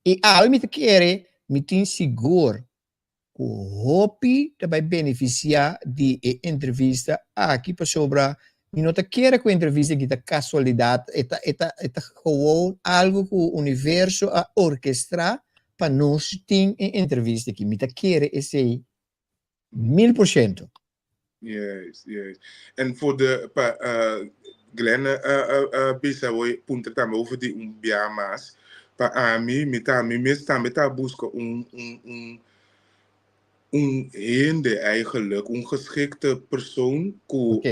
i awe mi ta kere, mi tin sigur ku hopi ta bai benefisiá di e entrevista aki pasobra mi no ta kere ku e entrevista aki ta kasualidat, e ta e ta e ta gewoon algu ku universo a orkestrá pa nos tin e entrevista aki. Mi ta kere esei 1000%. Yes. En voor de, pa, Glenn a bisa hoy, puntra tambe over di un bia mas. Pa ami, mi ta, mi mes tambe ta busca un hende eigenlijk, un geschikte persoon ku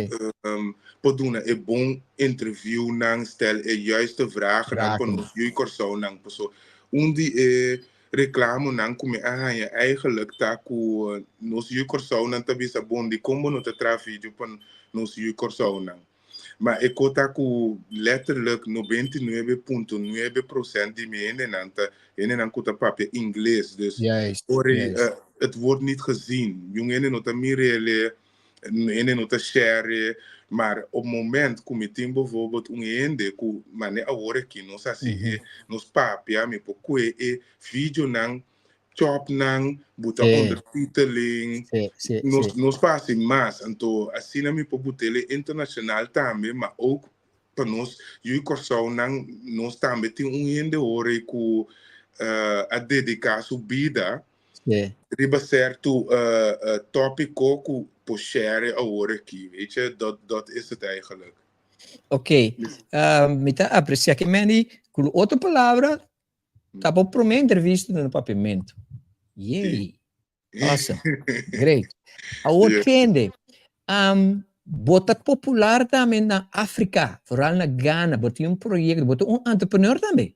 por duna e bon interview nan, stel e juiste vragen nan pa Vragen. nos yu Kòrsou nan. Paso un di e reklamonan ku mi a haña eigenlijk ta ku nos yu Kòrsounan ta bisa bon dikon bo no ta traha video pa nos yu Kòrsounan. Ma e ko ta ku letterlijk 99,9% di mi hendenan ta hendenan ku ta papia ingles. Dus ora het wordt niet gezien. Yung hende no ta mir'e, hende no ta share, maar op moment ku mi tin bijvoorbeeld un hende ku mane awor aki nos hasi e nos papia, mi por kue e videonan, chop nan, buta ondertiteling, nos nos por hasi mas. Anto asina mi por but'e internacional tambe, maar ook pa nos yu Kòrsounan, nos tambe tin un hende hor ei ku a dediká su bida riba sèrtu tópiko ku por share awor aki, weet je, dat is het eigenlijk. Oké, mi ta apresiá ke Mandy, ku otro palabra, ta bo promé entrevista na Papiamentu. Yay! Awesome. Great. Awor kende, bo ta popular tambe na Afrika, vooral na Ghana, bo tin un proyekto, bo ta un entrepreneur tambe.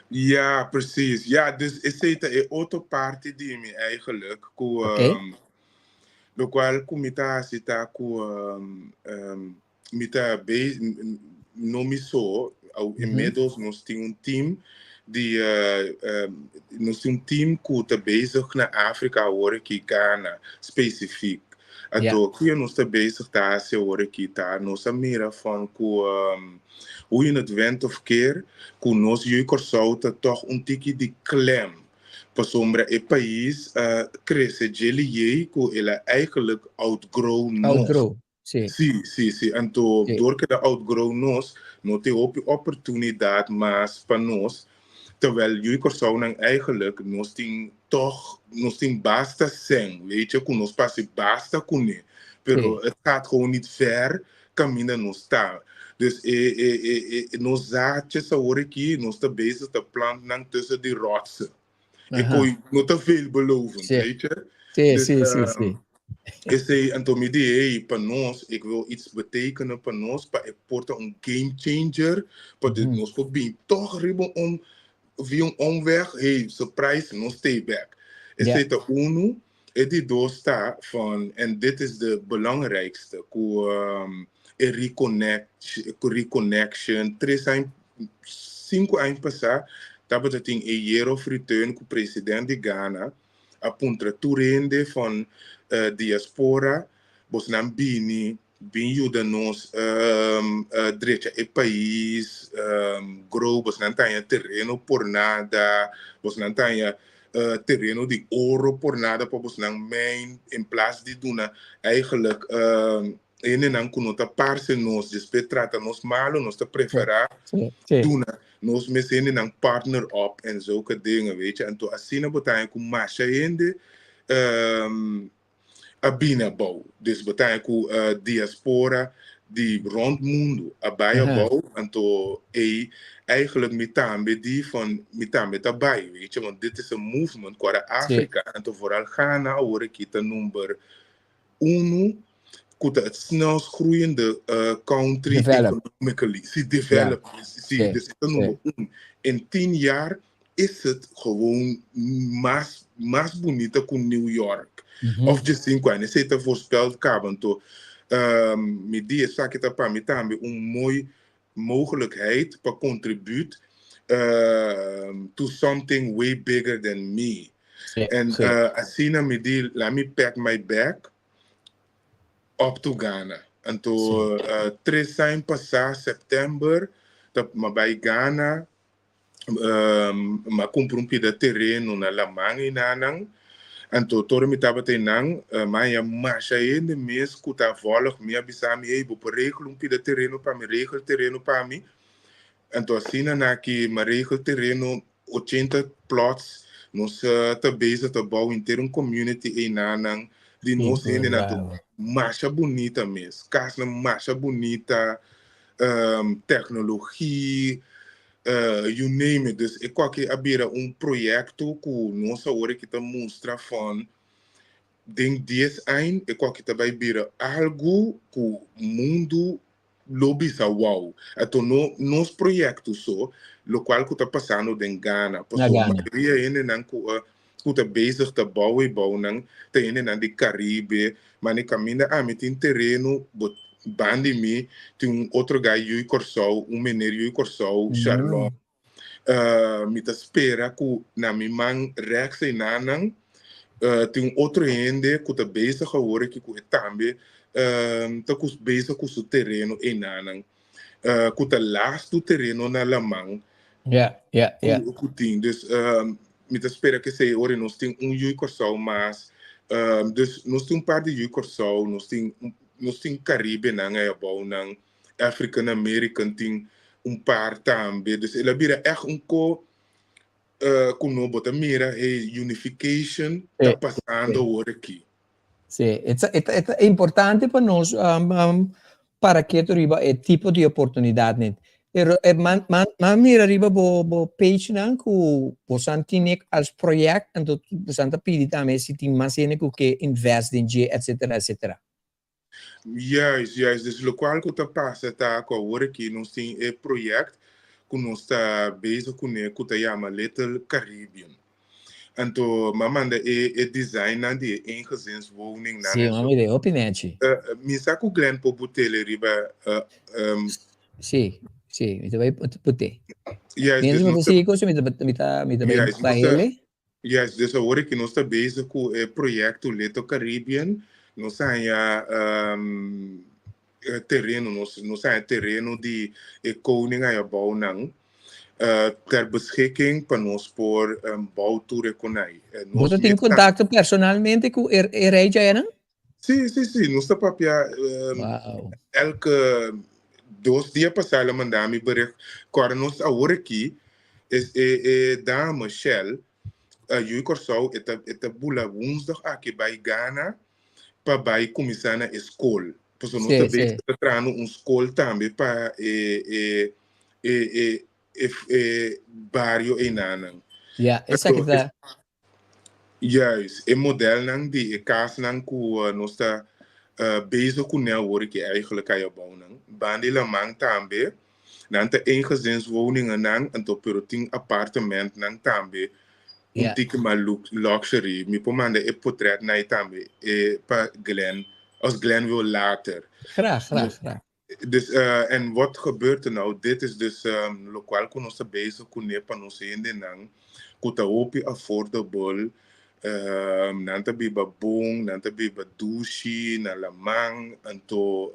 Ja, precies. Ja, dus esei ta e otro parti di mi eigenlijk, ku lokual ku mi ta hasi ta ku mi ta be no mi so, inmiddels nos tin un team di nos tin un team ku ta bezig na Afrika awor aki, Ghana specifiek. Anto kiko nos ta bezig ta hasi awor aki ta nos a mira van ku hoe je het went of keer ku nos yu Kòrsou ta tòg un tiki di klem pasobra e pais a krese dje lihé ku el a eigenlijk outgrow nos. Outgrow. Sí. Sí. Anto, door ku el a outgrow nos, no tin hopi oportunidat mas pa nos. Terwijl yu Kòrsounan eigenlijk nos tin tòg, nos tin basta sèn, weet je, ku nos pasa basta kuné. Pero het gaat gewoon niet ver kaminda nos ta. Dus e nos zaadjes awor aki, nos ta bezig ta plant nan tussen di rotsen. E koi no ta veelbelovend, weet je. Sí, Dus, sí, sí, sí. Esei, anto mi di, hey, pa nos, ik wil iets betekenen pa nos, pa e por ta un game changer, pa dit nos por bin toch riba un, via un omweg, hey, surprise, nos stay back. Esei ta unu. E di dos ta van, en dit is de belangrijkste, ku e reconnect, ku reconnection, tres aña, 5 aña pasá, tabata tin e Year of Return ku president di Ghana a puntra tur hende van diaspora, bosnan bini, bin yuda nos drecha e pais, grow, bosnan taña tereno por nada, bosnan taña tereno di oro por nada pa bosnan mijn, in plaats di duna eigenlijk hendenan ku no ta parse nos, despues trata nos malo, nos ta preferá duna nos mes hendenan partner op en zulke dingen, weet je. Anto asina bo taña ku masha hende. A bini abou. Dus bo ta ku diaspora di rond mundu a bai abou, anto ei eigenlijk mi tambe di van mi tambe ta bai, weet je, want dit is een movement ku ora Afrika, anto vooral Ghana awor aki ta number unu ku ta het snelst groeiende country Develop. Economically. Si, develop. Si, dus e ta number 1. In 10 jaar is het gewoon mas bunita ku New York. Of just 5 aña. Esei ta voorspeld kaba. Anto, mi di esaki ta pa mi tambe un mooi mogelijkheid pa contribute to something way bigger than me. En asina mi di, laat me pack my bag up to Ghana. Anto 3 aña pasá, sèptèmber, m'a bai Ghana, m'a kumpra un pida tereno na laman einan. Anto tur mi tabata einan, m'a haña masha hende mes ku ta volg mi a bisa mi, "Hey, bo por regel un pida tereno pa mi, regel tereno pa mi." Anto asina na ki m'a regel tereno, 80 plots, nos ta bezig ta bouw henter un community einan di nos hende na to masha bunita mes, kas na masha bunita, teknologia, you name it. Dus ik kwaki a bira un proyekto ku nos awor ku ta mustra van den 10 aña e kwaki ta bai bira algu ku mundu lo bisa wow. Anto no nos proyekto so, lokual ku ta pasando den Ghana. Na Paso Ghana. Mayoria hendenan ku ta bezig ta bouw e bouwnan, ta hendenan di Caribe, ma ni kaminda ami tin tereno, bot bandi mi, tin un otro guy yu'i Kòrsou, un meneer yu'i Kòrsou, Charlot. Mi ta spera ku na mi man rechts einan tin un otro hende ku ta bezig awor aki ku e tambe ta ku bezig ku su tereno einan ku ta lastu tereno na laman ku tin. Dus mi ta spera ku esei ora nos tin un yu'i Kòrsou mas. Dus nos tin un par di yu'i Kòrsou, nos tin Caribe nan ei abou nan, African American tin un par tambe. Dus el a bira echt un ko ku no bo ta mira, hey, unification ta pasando awor aki. Si, e ta importante pa nos para ku riba e tipo di oportunidat net. Pero man, man, man mira riba bo page nan ku bo tin als project en dat bo ta pidi tambe si tin mas hende ku ke invest den dje, etc. etc. Juist. Dus lokual ku ta pasa ta ku awor aki nos tin e project ku nos ta bezig kuné ku ta yama Little Caribbean. Anto, m'a manda e design nan di eengezinswoning nan Si, m'a mira, hopi nechi. Mi sa ku Glenn por but'é riba Si, mi ta bai put'é. Juist, Mientras dus mi nos ta sigui ku mi ta bai Juist, pa nos ta ele. Juist, dus awor ku nos ta bezig ku e proyekto Little Caribbean, nos a haña tereno, nos a haña tereno di e koning ei abou nan, ter beschikking pa nos por bouw tur e konai. Bo tin kontakto personalmente ku e rei djanan? Si, nos ta papia elke 2 dia pasá el a manda mi bericht. Kòrda nos awor aki is e dame Shell, yu'i Kòrsou, e ta bula woensdag aki bai Ghana pa bai kuminsá na skol. Pasobra nos ta bezig ta trahando un skol tambe pa e bario einanan. Ja, esaki ta. Juist, e modelnan di e kasnan ku nos ta bezig kuné awor ku eigenlijk ei abou nan. Bandi laman tambe, nan ta eengezinswoningen nan, anto pero tin appartement nan tambe. Un tiki mas luxury. Mi por manda e portret na tambe pa Glenn, als Glenn wil later. Graag, graag, graag. Dus, en wat gebeurt er nou? Dit is dus lokual ku nos ta bezig kuné pa nos hendenan ku ta hopi affordable, nan ta biba bon, nan ta biba dushi, na laman, anto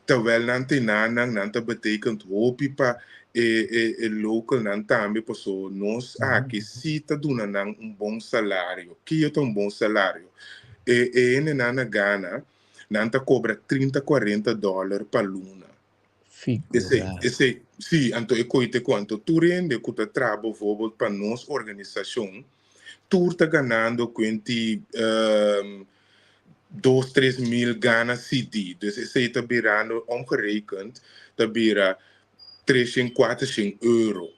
terwijl nan tenanan, nan ta betekent hopi pa e local nan tambe, paso nos aki si ta duna nan un bon salario. Kiko ta un bon salario? E hendenan na Ghana, nan ta kobra 30, 40 dòler pa luna. Esse, Figura. esse, si, anto e koite kuanto tur hende ku ta traha bijvoorbeeld pa nos organisashon, tur ta ganando kuenti. 2, 3 mil Ghana cedi. Dus esei ta birando omgerekend, ta bira 300, 400 euro.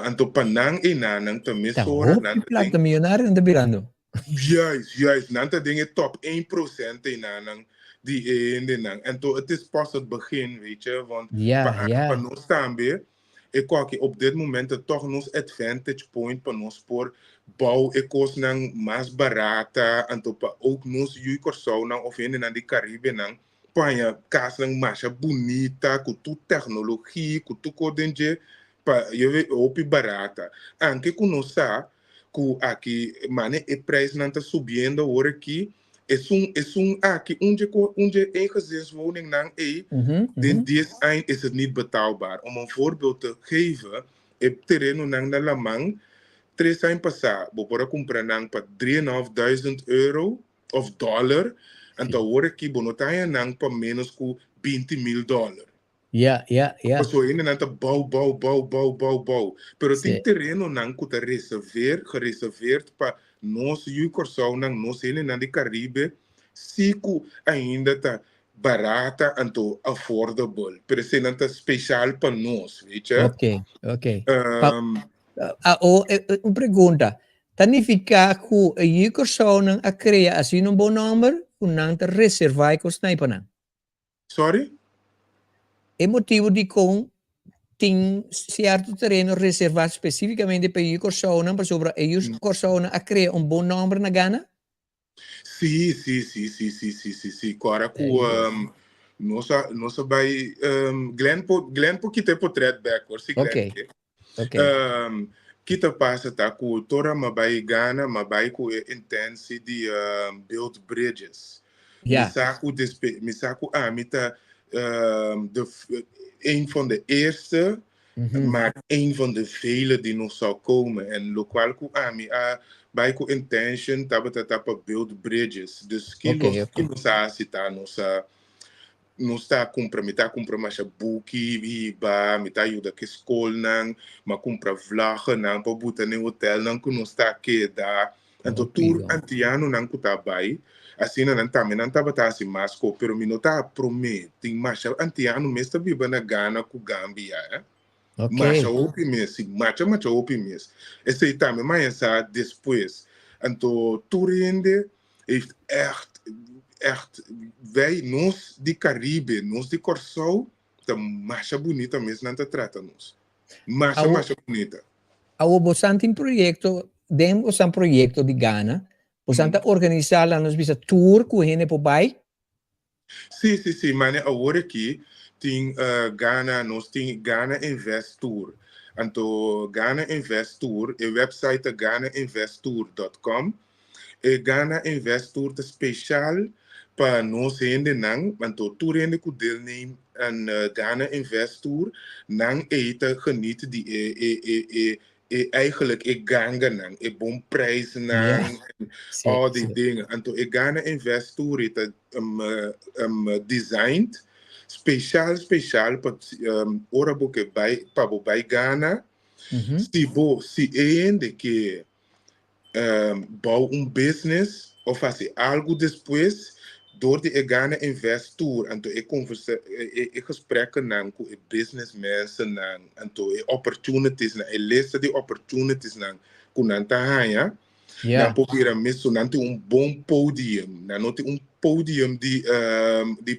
Anto pa nan e nan ta Ta mesora hopi nan ta plata den miyonario nan ta birando. Juist, nan ta den e top 1% e nan di e hendenan. Anto het is pas het begin, weet je, want pa, pa nos tambe, e koki op dit moment het toch nos advantage point pa nos por bouw e kosnan mas barata, anto pa ook nos yu nan of hendenan di Caribe nan paña kasnan masha bunita ku tur teknologia, ku tur kos den dje pa je weet hopi barata. Anke ku nos sa ku aki mane e prijsnan ta subiendo awor aki, es un aki un dje eengezinswoning nan e den 10 aña is het niet betaalbaar. Om een voorbeeld te geven, e terenonan na laman, 3 aña pasá, bo por a kumpra nan pa 3.500 euro of dollar, anto awor aki bo no ta nan pa menos ku 20 mil dollar. Paso nan ta bouw, bouw, bouw, bouw, bouw, bouw. Pero tin terenonan ku ta reserveer, gereserveerd pa nos yu nan, nos hendenan di Caribe, si ku ainda ta barata anto affordable. Pero esei nan ta speciaal pa nos, weet je? Ok. Ah, oh, un pregunta. Ta nifiká ku e yu nan a krea asina un bon nòmber, ku nan ta reservá e kosnan pa nan? Sorry? E motibu di kon tin sierto tereno reservá spesífikamente pa yu nan, pasobra e yu nan a krea un bon nòmber na Ghana? Si. Awor ku nos a bai Glenn por kita e portret back, hoor, si Glenn ke. Kita pasa ta ku ora m'a bai Ghana, m'a bai ku e intentie di build bridges. Mi sa ku mi sa ku ami ta een van de eerste, maar een van de vele die nog zal komen. En lokual ku ami a bai ku intention tabata ta pa build bridges. Dus ki nos ki nos a hasi ta nos ta kumpra, mi ta kumpra masha buki hiba, mi ta yuda ku skolnan, m'a kumpra vlaggennan pa buta na hotelnan ku nos ta keda. Anto Hopi tur bon. antianonan ku ta bai, asina nan tambe nan tabata hasi mas ko, pero mi no ta promé. Tin masha antiano mes ta biba na Ghana ku Gambia, eh? Masha hopi mes, si, masha masha hopi mes. Esei tambe m'a sa despues. Anto tur hende heeft echt, echt, wij, nos di Caribe, nos di Kòrsou, ta masha bunita mes nan ta trata nos. Masha, masha bunita. Awo boso tin proyekto, den boso proyekto di Ghana, boso ta organisá la nos bisa tour ku hende por bai? Si, maar awor aki tin Ghana, nos tin Ghana Invest Tour. Anto Ghana Invest Tour, e website ta ghanainvesttour.com. E Ghana Invest Tour ta speciaal pa nos hendenan, anto tur hende ku deelneem aan Ghana Invest Tour, nan e ta geniet di e eigenlijk e ganganan, e bon prijsnan, al die dingen. Anto e Ghana Invest Tour ta designed speciaal speciaal pa ora bo ke bai pa bo bai Ghana, si bo si hende ke bouw un business of hasi algo despues door di e Ghana Invest Tour, anto e conversa e gesprekkennan ku e business mensennan, anto e opportunities nan, e lista di opportunities nan ku nan ta haña, nan por bira mes nan tin un bon podium, nan no tin un podium di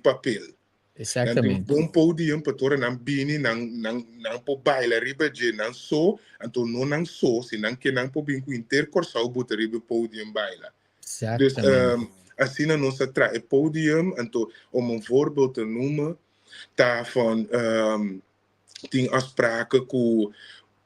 papel. Nan tin un bon podium pa ora nan bini nan por baila riba dje nan so, anto no nan so, si nan ke nan por bin ku henter Kòrsou buta riba e podium baila. Dus asina nos a traha e podium, anto om een voorbeeld te noemen, ta van tin afspraken ku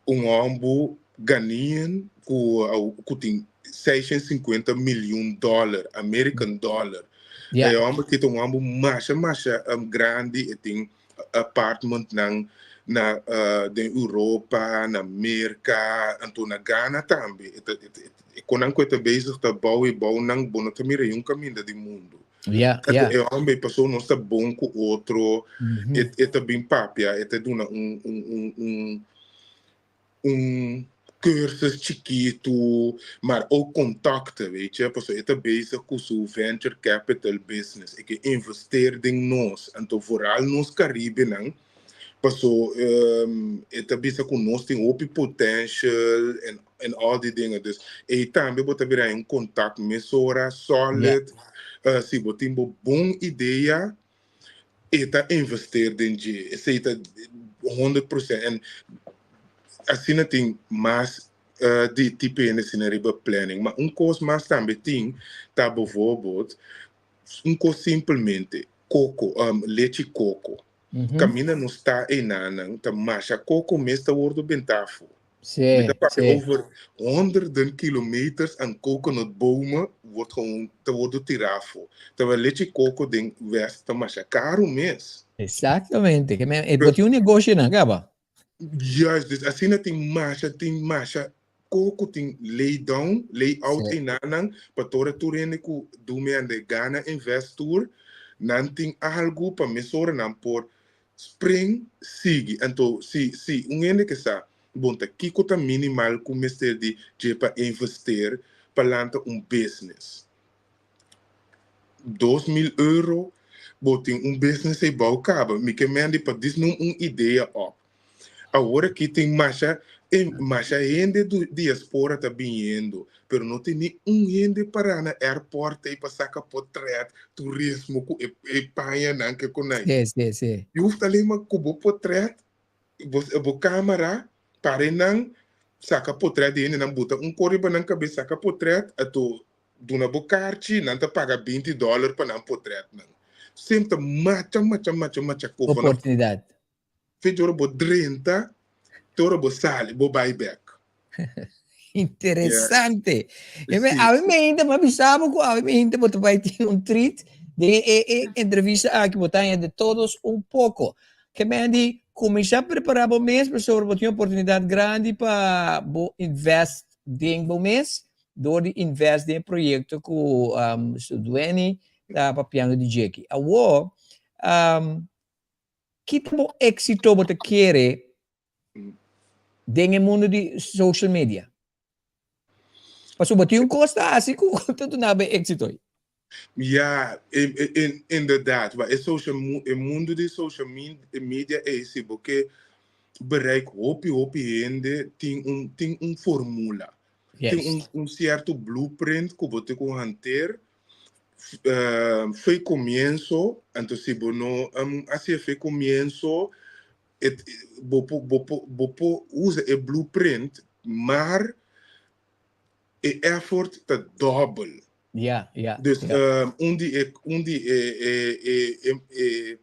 un hòmber Ghanaian ku tin 650 miljoen dollar, American dollar. E hòmber ki ta un hòmber masha masha grandi, e tin apartment nan na den Europa, na Merka, anto na Ghana tambe. E konan ku e ta bezig ta bouw e bouw nan, bo no ta mira un kaminda di mundu. Anto e hòmber paso nos ta bon ku otro, e ta bin papia, e ta duna un Cursus chikitu, maar ook contacten, weet je. Pasobra e ta bezig ku su venture capital business. E ke investeer den nos, anto vooral nos Caribenan, paso e ta bisa ku nos tin hopi potential en en al die dingen. Dus ei tambe bo ta bira un contact mesora, solid. Si bo tin bo bon idea, e ta investeer den dje. Esei ta 100%. En asina tin mas di tipo hende asina riba planning. Ma un kos mas tambe tin ta bijvoorbeeld un kos simpelmente koko, lechi koko. Kaminda nos ta einanan ta masha koko mes ta wordo benta afo. Mi ta papia over honderden kilometers aan coconut bomen wordt gewoon ta wordo tira afo. Terwijl lechi koko den West ta masha karu mes. Exactamente. Ke men, e bo tin un negoshi nan kaba. Juist, dus asina tin masha, tin masha koko tin lay down, lay out einanan pa tora tur hende ku dumi ande gana invest tur, nan tin algu pa mesora nan por Spring sigui. Anto si si un hende ke sa bon ta kiko ta minimal ku mester di dje pa investeer pa lanta un business. 2000 euro bo tin un business ei bou kaba. Mi ke mendi pa dis num un idea op. Awor aki tin masha e masha hende du diaspora ta biniendo, pero no tin ni un hende pará na airport ei pa saka potret turismo ku e e pañanan ke konai. Sí, sí, sí. Je hoeft alleen maar ku bo potret, bo bo kamera, para einan saka potret di hendenan, buta un kor riba nan kabes saka potret, ato duna bo karchi, nan ta paga 20 dòler pa nan potretnan. Semper ta macha macha macha macha kos. Oportunidat. Fe ora bo drenta, te ora bo sali, bo bai bek. Interesante. Yeah. Me, awe me hinte, ma bisabo ku awe me hinte bo ta bai tin un treat de e, e entrevista aki bo ta de todos un poco. Ke men di kuminsá prepará bo mes pasobra bo tin oportunidat grandi pa bo invest den bo mes dor di invest den e proyekto ku um, Sudueni ta papiando di djeki. Awo, um, Ki ta bo éxito bo ta kere den e mundo di social media? Pasobra bo tin un kos ta hasi ku ta duna bo e éxito ei. Ja, inderdaad. Ma e social, e mundo di social media ei, si bo ke bereik hopi hopi hende, tin un, tin un formula. Tin un, un cierto blueprint ku bo tin ku hanteer Fe comienzo, anto si bo no haci e fe comienzo, et, bo por, bo por, bo por usa e blueprint, maar e effort ta dobbel. Ja, ja. Dus ja. un di e, un di e, e, e, e, e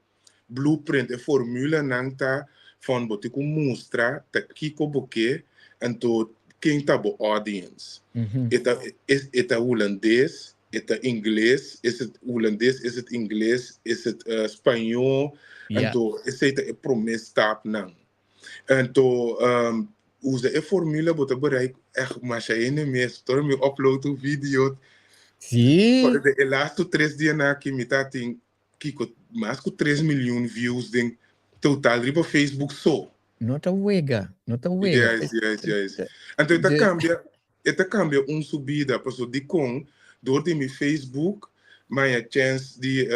blueprint, e formulanan ta van bo tin ku mustra ta kiko bo ke, anto ken ta bo audience. E ta e ta hulandes, e ta ingles, is het hulandes, is het ingles, is het spañó, anto esei ta e promé stapnan. Anto usa e formula bo ta bereik ègt masha hende mes. Ora mi upload un video, e lastu tres dianan aki mi ta tin Kiko, mas ku 3 miljoen views den total riba Facebook so. No ta wega, no ta wega. Juist, juist, juist. Anto e ta kambia, e ta kambia un su bida, paso dikon dor di mi Facebook mi haña chèns di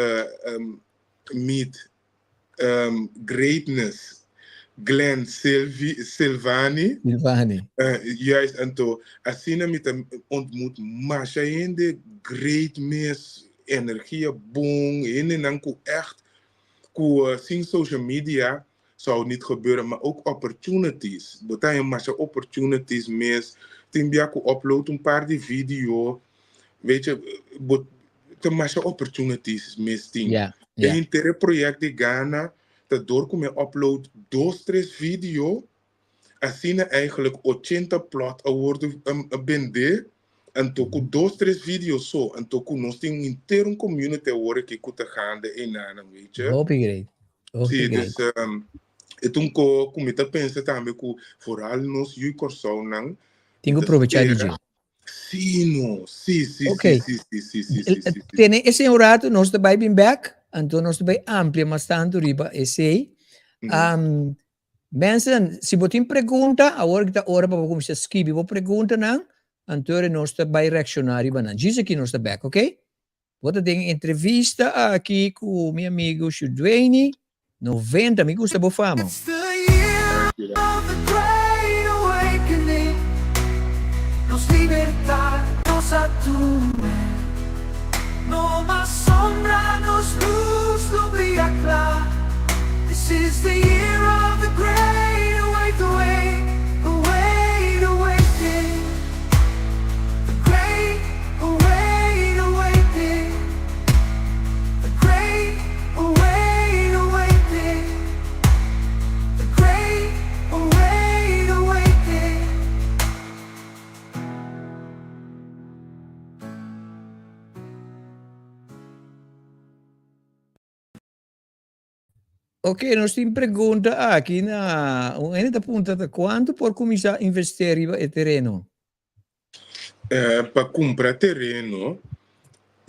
meet greatness Glenn Silvi, Silvani. Silvani. Juist, anto asina mi ta ontmoet masha hende great mes, energia bon, hendenan ku echt ku sin social media zou niet gebeuren, maar ook opportunities. Bo ta haña masha opportunities mes, tin bia ku upload un par di video, weet je, bo ta masha opportunities mes tin. Yeah, E yeah. henter e project di Ghana ta door ku mi a upload dos tres video, asina eigenlijk 80 plot a wordo bende, anto ku dos tres video so, anto ku nos tin henter un community awor aki ku ta gaande einanan, weet je. Hopi great, hopi Sí, great. dus e ta un ko ku mi ta pensa tambe ku vooral nos yu Kòrsounan Tin ku ta probecha di spera dje. Sí, no. Sí, sí, Ok. sí, sí, sí, sí, sí, sí, sí, sí. Tene esei un rato, nos ta bai bin bek, anto nos ta bai amplia mas tantu riba esei. Mensen, si bo tin pregunta, awor ta ora pa bo kuminsá skibi bo preguntanan, anto nos ta bai reakshoná riba nan. Djis aki nos ta bèk, oké? Bo ta den entrevista aki ku mi amigu Shudueni, 90, mi gusta bo fama. It's the year of the great awakening. Nos libertad nos a tuma. No mas sombra, nos luz lo bria kla. This is the year of the great awake, awake, awake, awakening. The great awake, awakening. The great awake, awakening. The great awake, awakening. Ok, nos tin pregunta aki na un hende ta puntra ta kuantu por kuminsá investí riba e tereno? Pa kumpra tereno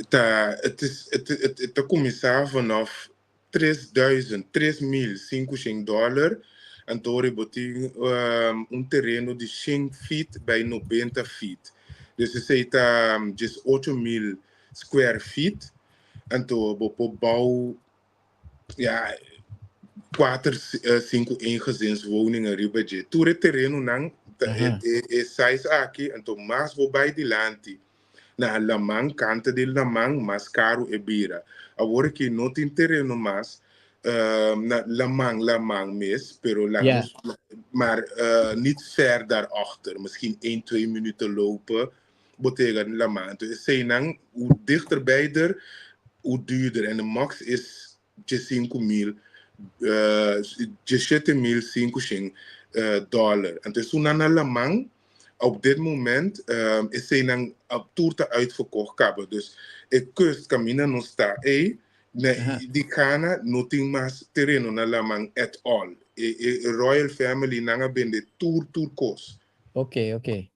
ta het is het het ta kuminsá vanaf 3000, 3500 dòler, anto ora bo tin un tereno di shen feet bai 90 feet. Dus esei ta 18.000 square feet, anto bo por bou ja, kuater, sinku eengezinswoningen riba dje. Tur e terenonan ta e size aki, anto mas bo bai dilanti na laman, kanta di laman, mas karu e bira. Awor aki no tin tereno mas na laman, laman mes, pero laga nos, maar niet ver daarachter, misschien één, twee minuten lopen, bo ta yega na laman. Anto eseinan, hoe dichterbij der, hoe duurder. En de max is 15.000, 17.500 dollar. Anto esunnan na laman, op dit moment, eseinan tur ta uitverkocht kaba. Dus e kust kaminda nos ta ei, na di Ghana no tin mas tereno na laman at all. E royal family nan a bende tur tur kos. Ok, ok.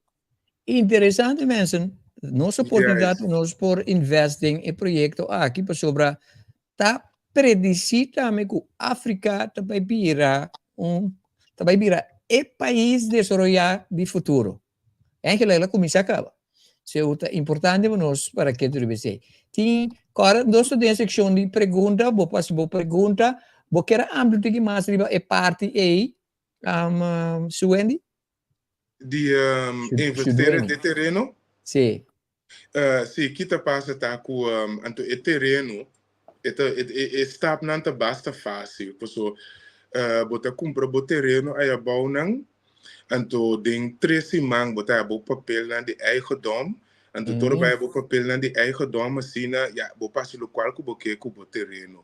Interesante mensen. Nos oportunidad pa nos por invest den e proyecto aki pasobra ta predisi tambe ku Afrika ta bai bira un ta bai bira e pais desaroyá di futuro. Eigenlijk el a kuminsá kaba. So ta importante pa nos para ke tur esei. Tin kòrda nos ta den sekshon di pregunta, bo por hasi bo pregunta, bo kier a amplia un tiki mas riba e parti ei, Suwendy? Di investeren den tereno? Sí. Sí, ki ta pasa ta ku anto e tereno e ta e stapnan ta basta fásil paso bo ta kumpra bo tereno ayabou nan anto den tres siman bo ta haya bo papelnan di eigendom anto tur bo haya bo papelnan di eigendom asina ya bo por hasi lokual ku bo ke ku bo tereno.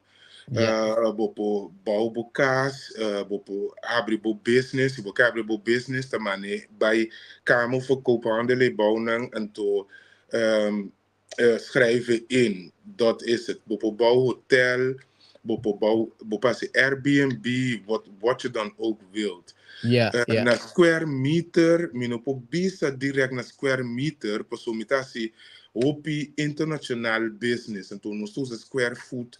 Bo por bou bo kas, bo por habri bo business, si bo ke habri bo business ta mane bai Kamer voor Koophandel e bou nan anto schrijven in, dat is het. Bo por bou hotel, bo por bou, bo por hasi Airbnb, wat wat je dan ook wilt. Na square meter, mi no por bisa direct na square meter, pasobra mi ta hasi hopi international business, anto nos ta usa square foot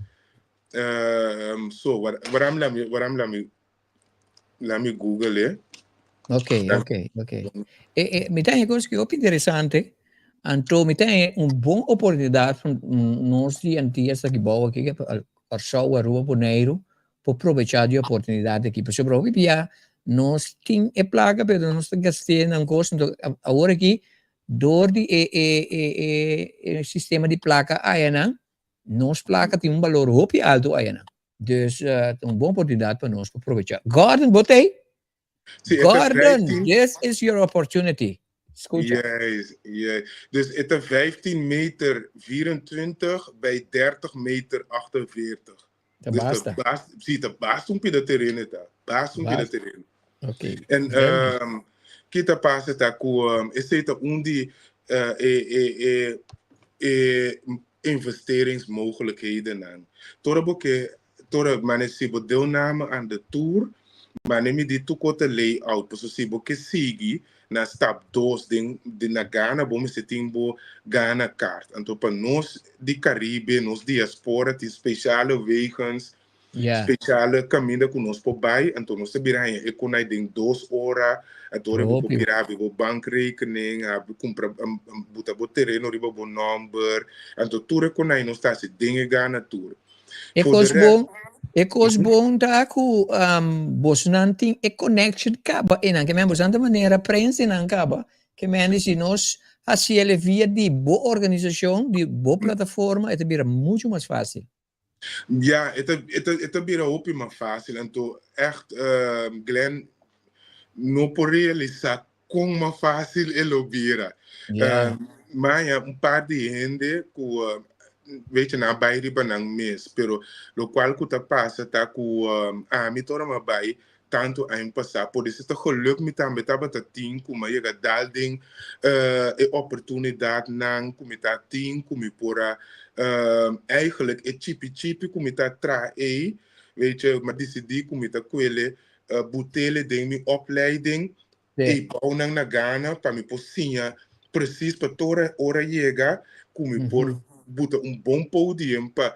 so waram lami waram lami lami google e. Ok, ok, ok. E, e, mi ta kos ki hopi interesante. Anto mi ta un bon oportunidad pa nos di Antillas aki bou aki, Kòrsou, Aruba, Boneiru, por probechá di e oportunidad aki. Pasobra hopi bia nos tin e plaka pero nos ta gast'é nan kos. Anto awor aki Dor di e e e e e sistema di plaka ayanan, nos plaka tin un balor hopi alto ayanan. Dus ta un bon oportunidat pa nos pa probecha. Gordon, bo t'ei? Sí, e ta Gordon, 15 this is your opportunity. Skucha. Yes, yes. Dus e ta 15 meter 24 bij 30 meter 48. Ta Dus ta basta. basta, sí, ta basta un pida tereno e ta. Basta un pida Basta. tereno. Ok. En Very good. ki ta pasa ta ku esei ta un di e e e e investeringsmogelijkhedennan. Tora bo ke tora mane si bo deelname aan de tour, mane mi di tur kos ta layout pasobra si bo ke sigui na stap dos den na Ghana bo mester tin bo Ghana card. Anto pa nos di Caribe, nos diaspora tin speciale wegens. Speciale kaminda ku nos por bai, anto nos ta bira haña e konai den 2 ora, anto ora bo por bira habri bo bankrekening, habri kumpra buta bo tereno riba bo nòmber, anto tur e konai nos ta hasi den e Ghana tour. E For de kos rest, bon, e kos bon ta ku bosnan tin e connection kaba einan, ke men bosnan ta manera prensenan kaba, ke men di si nos hasiel via di bo organisashon, di bo plataforma, e ta bira muchu mas fásil. Ja, e ta, e ta, e ta bira hopi mas fácil. Anto, echt, Glenn, no por realisá kon mas fácil e lo bira. Maya, un par di hende ku, weet je, nan a bai riba nan mes, pero lokual ku ta pasa ta ku ami ta ora mi a bai tantu aña pasá, podisé ta geluk mi tambe tabata tin ku mi a yega dal den e oportunidatnan ku mi ta tin ku mi por a eigenlijk e chipi chipi ku mi ta traha ei, weet je, mi a disidí ku mi ta kuele butele den mi opleiding ei bounan na Ghana pa mi por siña presis pa tur ora yega ku mi por buta un bon podium pa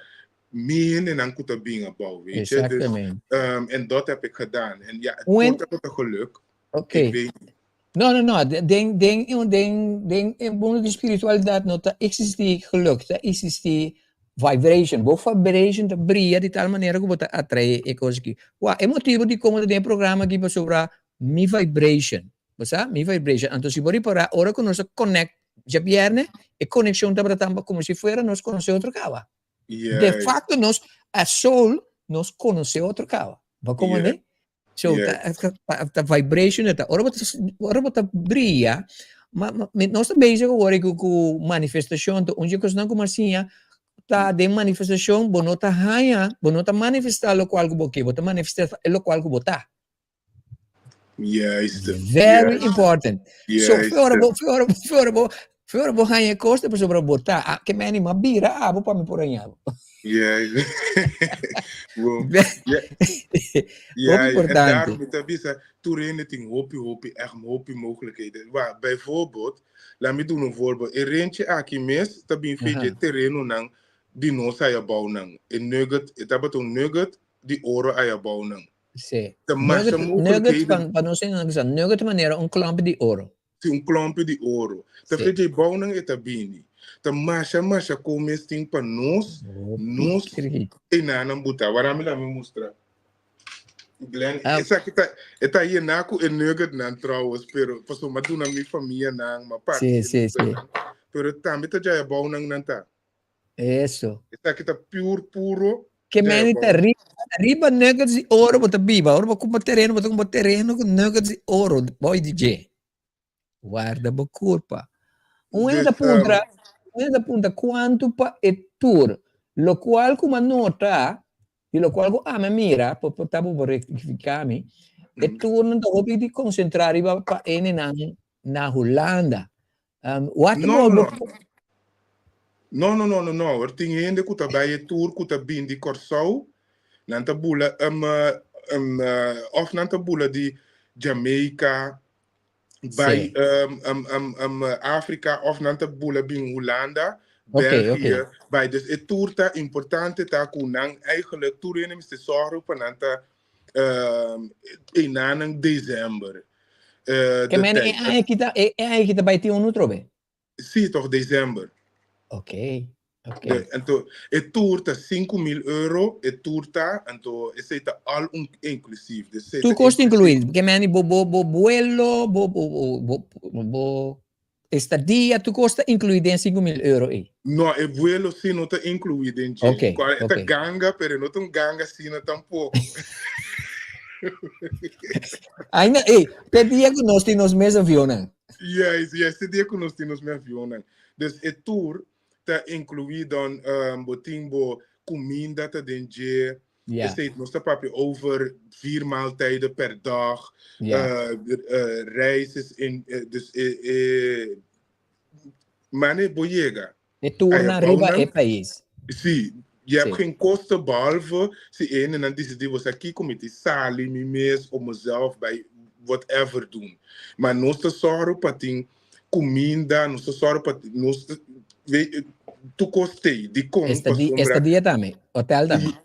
Mi hendenan ku ta bin abou, weet je. Dus, Exactamente. en dat heb ik gedaan. En ja, het Wen- wordt ook een geluk. Oké. Ik weet niet. No, no, no. Den, den, den, den e mundo di spiritualidad no ta existi geluk, ta existi vibration. Bo vibration ta bria di tal manera ku bo ta atrae e kos aki. Wak, e motibo di komo ta den e programa aki pasobra mi vibration. Bo sa? Mi vibration. Anto si bo ripara, ora ku nos a connect djabierne, e konekshon tabata tan komo si fuera nos konosé otro kaba. De facto nos a soul nos konosé otro kaba. Bo komo ne? So ta, ta, ta vibration ta. Ora bo ta, ora bo ta bria, ma, ma, nos ta bezig awor ku ku manifestashon, to un dje kosnan ku mi a siña ta den manifestashon bo no ta haña, bo no ta manifestá lokual ku bo ke, bo ta manifestá e lokual ku bo ta. Juist. Very important. So, fe ora bo, fe ora, fe ora bo, fe ora bo haña e kos, ta pasobra bo ta. Ah, ke meni ma bira abo pa mi por haña bo. Juist. Bon. Ja. Hopi Ja, en importante. daarom mi ta bisa, tur hende tin hopi, hopi, echt hopi mogelijkheden. Wa, bijvoorbeeld, laat mi duna un voorbeeld. E rentje aki mes ta bin fecha e terenonan di nos aya bounan. E nugget, e tabata un nugget di oro aya bounan. Sí. Ta masha Nugget, nugget, mogelijkheden. pa, pa nos hendenan bisa, nugget manera un klomp di oro. Sí, un klomp di oro. Ta Sí. fe dje bounan e ta bini. Ta masha, masha kon mes tin pa nos, Hopi nos rico. enanan buta. Wara mi laat mi mustra. Glenn, Ah. esaki ta, e ta yená ku e nuggetnan trouwens, pero pasobra mi a duna mi famianan, mi a parti Sí, e sí, sí. nuggetnan. Pero tambe ta djaya bounan nan ta. Eso. Esaki ta pure puro. Ke meni ta riba, riba nuggets di oro bo ta biba. Ora bo kumpra tereno, bo ta kumpra tereno ku nuggets di oro. Boy di dje. Warda bo kurpa. Un hende ta puntra, un hende ta puntra kuantu pa e tour. Lokual ku mi a nota, di lokual ku ami a mira, por por ta bo por rektifiká mi, e tournan ta hopi di konsentrá riba pa hendenan na Hulanda. Wat No, bo, no, bo no. No, no, no, no, no. Er tin hende ku ta bai e tour ku ta bin di Kòrsou. Nan ta bula òf nan ta bula di Jamaica bai Sí. Afrika òf nan ta bula bin Hulanda, Oké, België, oké. bai. Dus e tour ta importante ta ku nan eigenlijk tur hende mester sòru pa nan ta einanan december. Ke De men e tijd. aña ki ta e aña ki ta bai tin unu trobe? Sí, toch december. Oké, oké. De, anto, e tour ta 5000 euro, e tour ta, anto esei ta all un inclusief. Dus esei Tur ta kos ta inclusief. incluí. Ke men bo bo bo buelo, bo bo bo bo bo estadia, tur kos ta incluí den 5000 euro ei. No, e vuelo sí no ta incluí den dje. Oké, Cual e ta oké. ganga, pero e no ta un ganga asina tampoco. Ainda, ey, te dia ku nos tin nos mes avionnan. Juist, juist, te dia ku nos tin nos mes avionnan. Dus e tour ta incluí dan bo tin bo kuminda ta den dje. Esei nos ta papia over vier maaltijden per dag, reis is in, dus e, e mane bo yega. E tournan riba e pais. Sí, je hebt geen kosten behalve si e hendenan disidí bo sa kiko mi tin sali mi mes of mezelf bij whatever doen. Maar nos ta sòru pa tin kuminda, nos ta sòru pa nos ta, weet, tur kos t'ei, dikon? Estadia tambe, hotel tambe.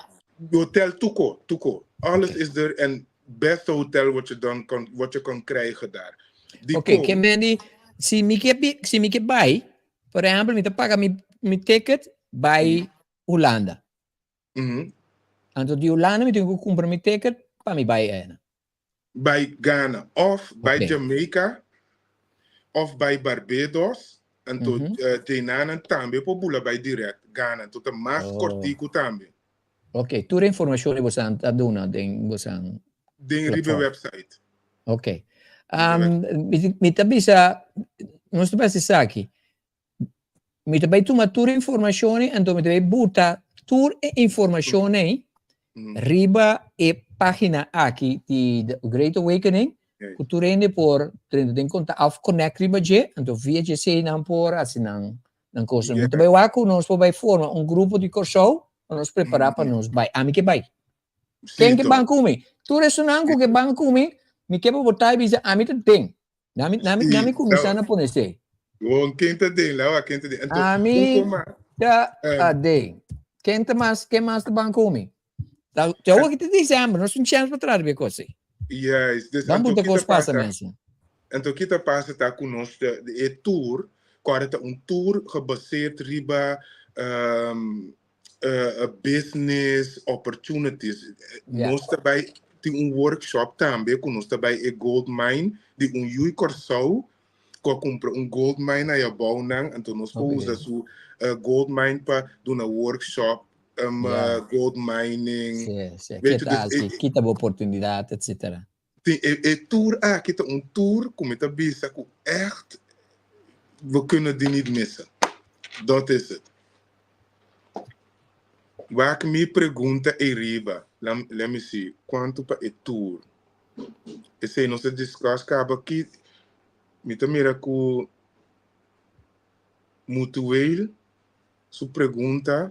Hotel tuko, tuko. Alles is er en beste hotel wat je dan kan, wat je kan krijgen daar. Di Ok, kon? ke men di, si mi ke bi, si mi ke bai, por ehempel, mi ta paga mi, mi ticket bai Hulanda. Anto di Hulanda mi tin ku kumpra mi ticket pa mi bai ena. Bai Ghana of bai Ok. Jamaica of bai Barbados, anto djeinan tambe por bula bai direct Ghana, anto ta mas Oh. kortiku tambe. Ok, tur e informashon di bosan ta duna den bosan Den riba e platform. website. Ok. Riba e Um, mi, mi ta bisa, nos ta bisa esaki. Mi ta bai tuma tur e informashon ei, anto mi ta bai buta tur e informashon ei riba e página aki di The Great Awakening, ku tur hende por drenta den konta òf connect riba dje, anto via dje esei nan por hasi nan nan kosnan. Mi ta bai wak ku nos por bai forma un grupo di Kòrsou pa nos prepará pa nos bai. Ami ke bai. Ken ke ban ku mi? Tur esunnan ku ke ban ku mi, mi ke pa bo ta i bisa ami ta den. Nami, nami, nami kuminsá na pone esei. Bon, ken ta den? Lawa, ken ta den? Anto, Ami un koma, ta aden. Ken ta mas, ken mas ta ban ku mi? Ta, te awor ki ta december, nos tin chance pa trata di e kos ei. Yes, dus Ban anto buta ki kos ta pasa, pasa? mensen. Anto ki ta pasa ta ku nos ta, e tour, ku ora ta un tour gebaseerd riba business opportunities. Nos ta bai tin un workshop tambe ku nos ta bai e gold mine di un yui Kòrsou ku a kumpra un gold mine aya abou nan, anto nos por usa su gold mine pa duna workshop gold mining. Sí, sí. Ke tal si kita bo oportunidat, etcetera. Tin e e tour aki ta un tour ku mi ta bisa ku echt we kunnen die niet missen. Dat is het. Wak mi pregunta ei riba. Let me see. Kuantu pa e tour? Esei nos a discuss kaba ki mi ta mira ku Mutueel su pregunta.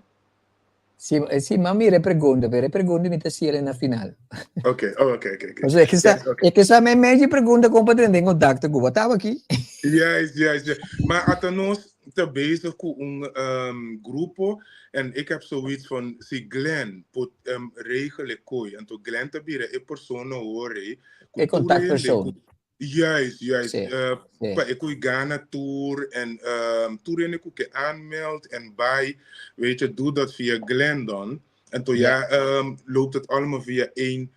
Si, si, m'a mira e pregunta, pero e pregunta mi ta siere na final. Ok, oh, ok, ok, ok. Osea, ke sa, Yes, ok. e ke sa me meji pregunta kon pa drenta en contacto ku bo. Taba aki. Yes. Maar ata nos ta bezig ku un grupo en ik heb zoiets van, si Glenn por regel e kooi, anto Glenn ta bira e persona hoor, ku E tur hende contactpersoon. ku Juist, juist. Sí, sí. Pa e ku gana tur en tur hende ku ke aanmeld en bai, weet je, doe dat via Glenn dan. En to ja, loopt het allemaal via één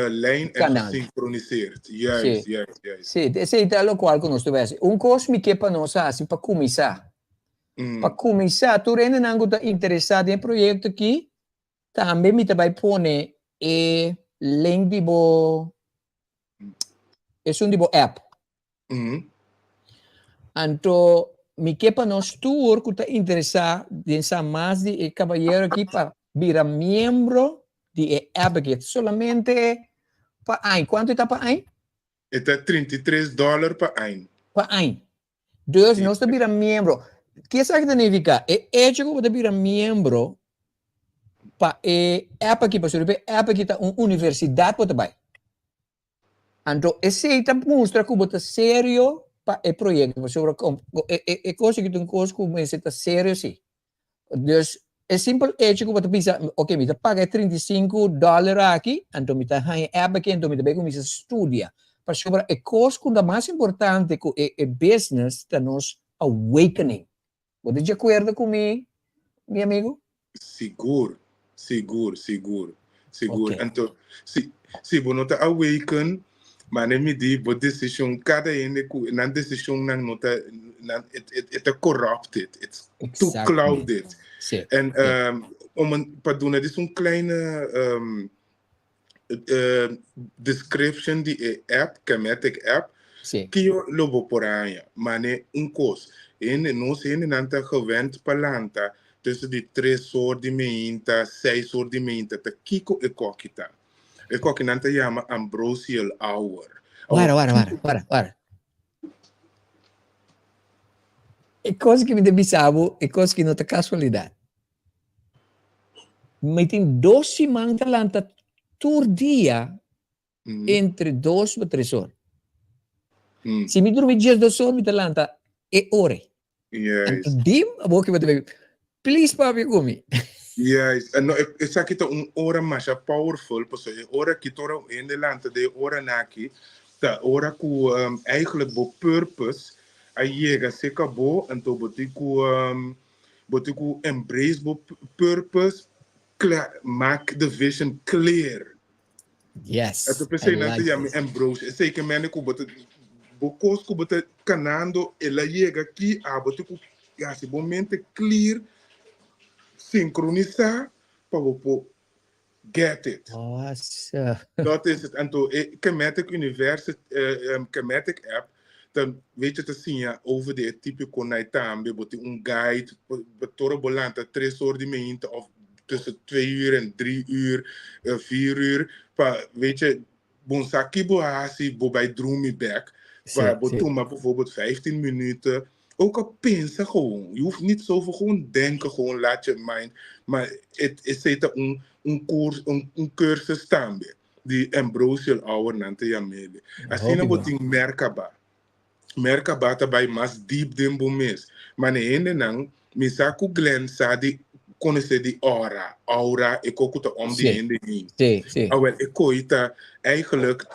lijn en Kanaal. gesynchroniseerd. Juist, juist, juist. Sí, esei ta lokual ku nos ta bai hasi. Un kos mi ke pa nos hasi pa kuminsá. Pa kuminsá, tur hendenan ku ta interesá den e proyekto aki, tambe mi ta bai pone e link di bo esun di bo app. Anto mi ke pa nos tur ku ta interesá den sa mas di e kabayero aki pa bira miembro di e app aki. Solamente pa añ. Kuantu e ta pa añ? E ta 33 dòler pa añ. Pa añ. Dus nos ta bira miembro. Ke esaki ta nifiká? E echo ku bo ta bira miembro pa e app aki, pasobra riba e app aki ta un universidat bo ta bai. Anto esei ta mustra ku bo ta serio pa e proyekto, pasobra e kos aki ta un kos ku mester ta serio si. Dus e simpel hecho ku bo ta bisa, ok, mi ta paga e 35 dollar aki, anto mi ta haña e app aki, anto mi ta bai kuminsá studia. Pasobra e kos ku ta mas importante ku e e business ta nos awakening. Bo ta di akuerdo ku mi, mi amigu? Sigur, sigur, sigur, sigur. Anto, si, si bo no ta awaken, mane mi di bo decision, kada hende ku nan decisionnan no ta, nan, it, it, it ta corrupted, it's too clouded. Sí, En sí. Om een, pa duna dis un kleine description di e app, Kemetic app, Kio lo bo por haña? Mane un kos, hende, nos hendenan ta gewend pa lanta tussen di tres or di meinta, seis or di meinta, ta kiko e koki ta? E koki nan ta yama ambrosial hour. Awor, Wara, wara, wara, kiko? wara, wara. E kos ki mi ta bisa bo, e kos ki no ta kasualidat. Mi tin dos siman ta lanta tur dia entre dos pa tres or. Si mi drumi 12 or, mi ta lanta e ora. Yes. Anto dim, abo ki bo ta bay, please papia ku mi. Yes, no, esaki ta un ora masha powerful, pasobra e ora aki ta ora hende lanta den e oranan aki, ta ora ku eigenlijk bo purpose a yega serka bo, anto bo tin ku bo tin ku embrace bo purpose, maak the vision clear. Yes. Anto p'esei nan ta yama ambrose. Esei ke mende ku bo ta bo kos ku bo ta kanando el a yega aki, abo tin ku hasi bo mente clear, sinkronisá pa bo por get it. Awesome. Dat is het. Anto e Kemetic University, Kemetic app ta weet je ta siña over di e típiko nai tambe. Bo tin un guide, bo tora bo lanta 3 or di mainta of tussen 2 uur en 3 uur, 4 uur. Pa, weet je, bon sa ki bo hasi, bo bai drumi bek. Pa bo tuma bijvoorbeeld 15 minuten. Ook al pensa gewoon. Je hoeft niet zoveel, gewoon denken, gewoon laat je mind. Maar het is un curso, un cursus tambe. Di Ambrosial Hour nan ta yam'é. Asina bo tin Merkaba. Merkaba ta bai mas deep den bo mes. Maar ne hendenan, mi sa ku Glenn sa di konosé di aura. Aura, e kos ku ta om di hende heen. Si, si. Awel, e kos ta eigenlijk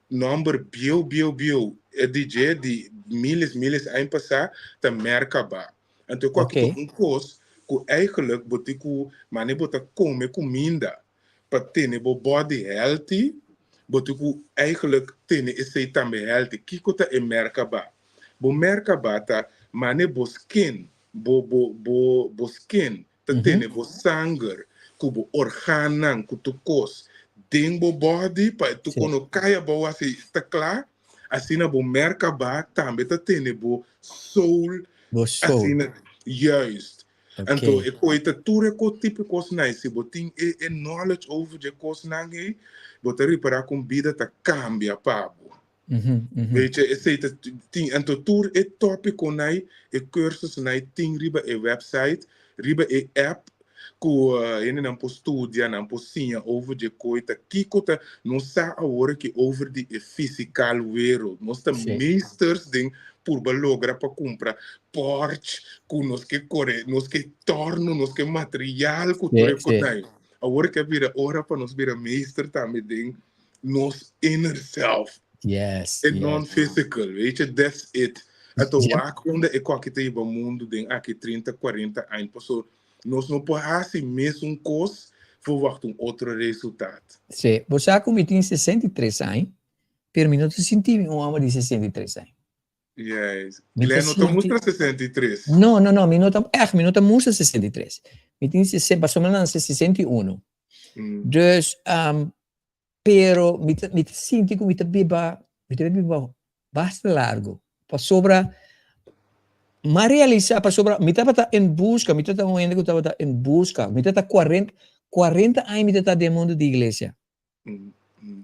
number bieu, bieu, bieu. E DJ di miles, miles aña pasá ta Merkaba. Anto okay. Un kos ku eigenlijk bo tin ku mane bo ta kome kuminda pa tene bo body healthy, bo tin ku eigenlijk tene esei tambe healthy. Kiko ta e Merkaba? Bo Merkaba ta mane bo skin, bo skin ta tene bo sanger, ku bo organan, ku tur kos den bo body pa tu kono kaya bo hasi ta kla, asina bo Merkaba tambe ta tene bo soul. Bo soul. Asina, juist. Anto e kos ta tur e kos tipo kosnan, si bo tin e knowledge over e kosnan ei, bo ta ripará ku bida ta kambia pa bo. Weet je, esei ta tin anto tur e tópikonan, e cursusnan tin riba e website, riba e app ku hendenan por studia, nan por siña over di kos ta kiko ta nos sa awor ku over di e physical wereld. Nos ta meesters den purba logra pa kumpra Porsche ku nos ke kore, nos ke torno, nos ke material ku tur e kos. Awor ku bira ora pa nos bira meester tambe den nos inner self. E non-physical, weet je, that's it. Anto wak unda e kos aki ta hiba mundu den aki 30, 40 aña. Paso nos no por hasi mesun kos verwacht un otro resultato. Si, bo sa ku mi tin 63 aña, pero mi no ta sinti mi un hòmber di 63 aña. Mi ta Glenn no ta mustra 63. No, mi no ta, echt, mi no ta mustra 63. Mi tin 60, pasobra mi a nase 61. Dus, pero mi ta sinti ku mi ta biba basta largu. Pasobra, m'a realisá, pasobra mi tabata en buska, mi tabata un hende ku tabata en buska. Mi tabata 40, 40 aña mi tabata den mundu di iglesia.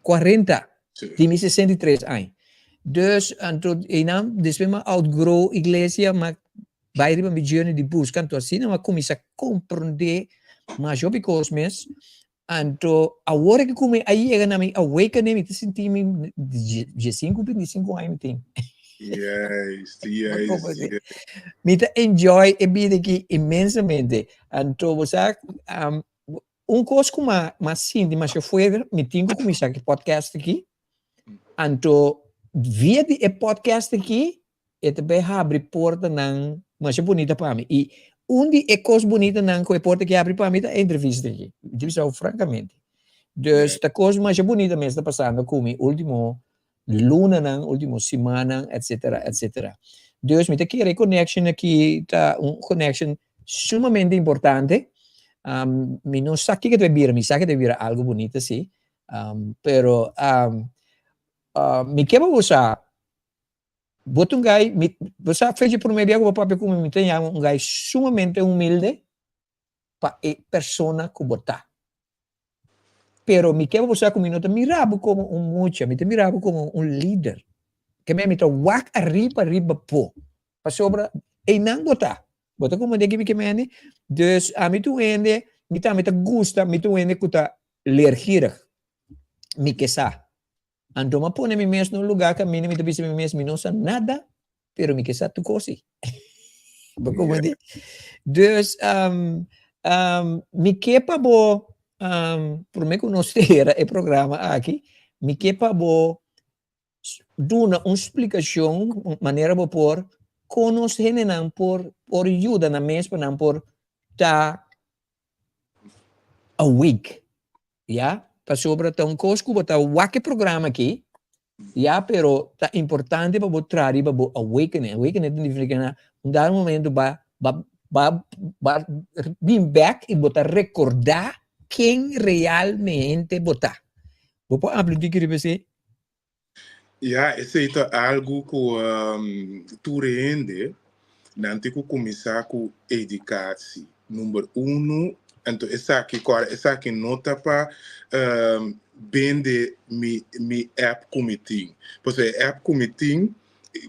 40. Di mi 63 aña. Dus, anto, einan, despues m'a outgrow iglesia, m'a bai riba mi journey di buska, anto asina m'a kuminsá komprondé mas hopi kos mes. Anto, awor ku mi a yega na mi awakening, mi ta sinti mi 15, 25 aña mi tin. Mi ta enjoy e bida aki inmensamente. Anto, bo sa, un kos ku m'a sinti masha fuerte, mi tin ku kuminsá ku e podcast aki. Anto, via di e podcast aki, e ta bai habri portanan masha bunita pa mi. I un di e kos bunitanan ku e porta aki habri pa mi ta e entrevista aki. Mi ta bisa bo frankamente. Dus ta kos masha bunita mes ta pasando ku mi último lunanan, último simannan, etcetera, etcetera. Dus mi ta kere e connection aki ta un connection sumamente importante. Mi no sa kiko ta bai bira, mi sa ku ta bai bira algu bunita si. Pero mi ke pa bo sa, bo ta un guy, mi, bo sa fecha promé bia ku bo papia ku mi, mi ta yama un guy sumamente humilde pa e persona ku bo ta. Pero mi ke pa bo sa ku mi no ta mira bo komo un mucha, mi ta mira bo komo un lider. Ke mi ta wak ariba riba bo, pasobra einan bo ta. Bo ta komprendé ki mi ke mende? Dus ami ta un hende, mi tambe ta gusta, mi ta un hende ku ta leergierig. Mi ke sa. Anto m'a pone mi mes na un lugá kaminda mi ta bisa mi mes mi no sa nada, pero mi ke sa tur kos si. Bo komprendé? Dus, um, Mi ke pa bo, promé ku nos sera e programa aki, mi ke pa bo duna un splikashon manera bo por kon nos hendenan por por yuda nan mes pa nan por ta awake, ya, pasobra ta un kos ku bo ta wak e programa aki, ya, pero ta importante pa bo traha riba bo awakening. Awakening ta nifiká na un dado momento ba ba ba ba bin bèk i bo ta rekordá ken realmente bo ta. Bo por habla un tiki riba esei? Ja, esei ta algu ku tur hende nan tin ku kuminsá ku edukasi. Number unu, anto esaki kòrda esaki no ta pa bende mi mi app ku mi tin. Pasobra e app ku mi tin,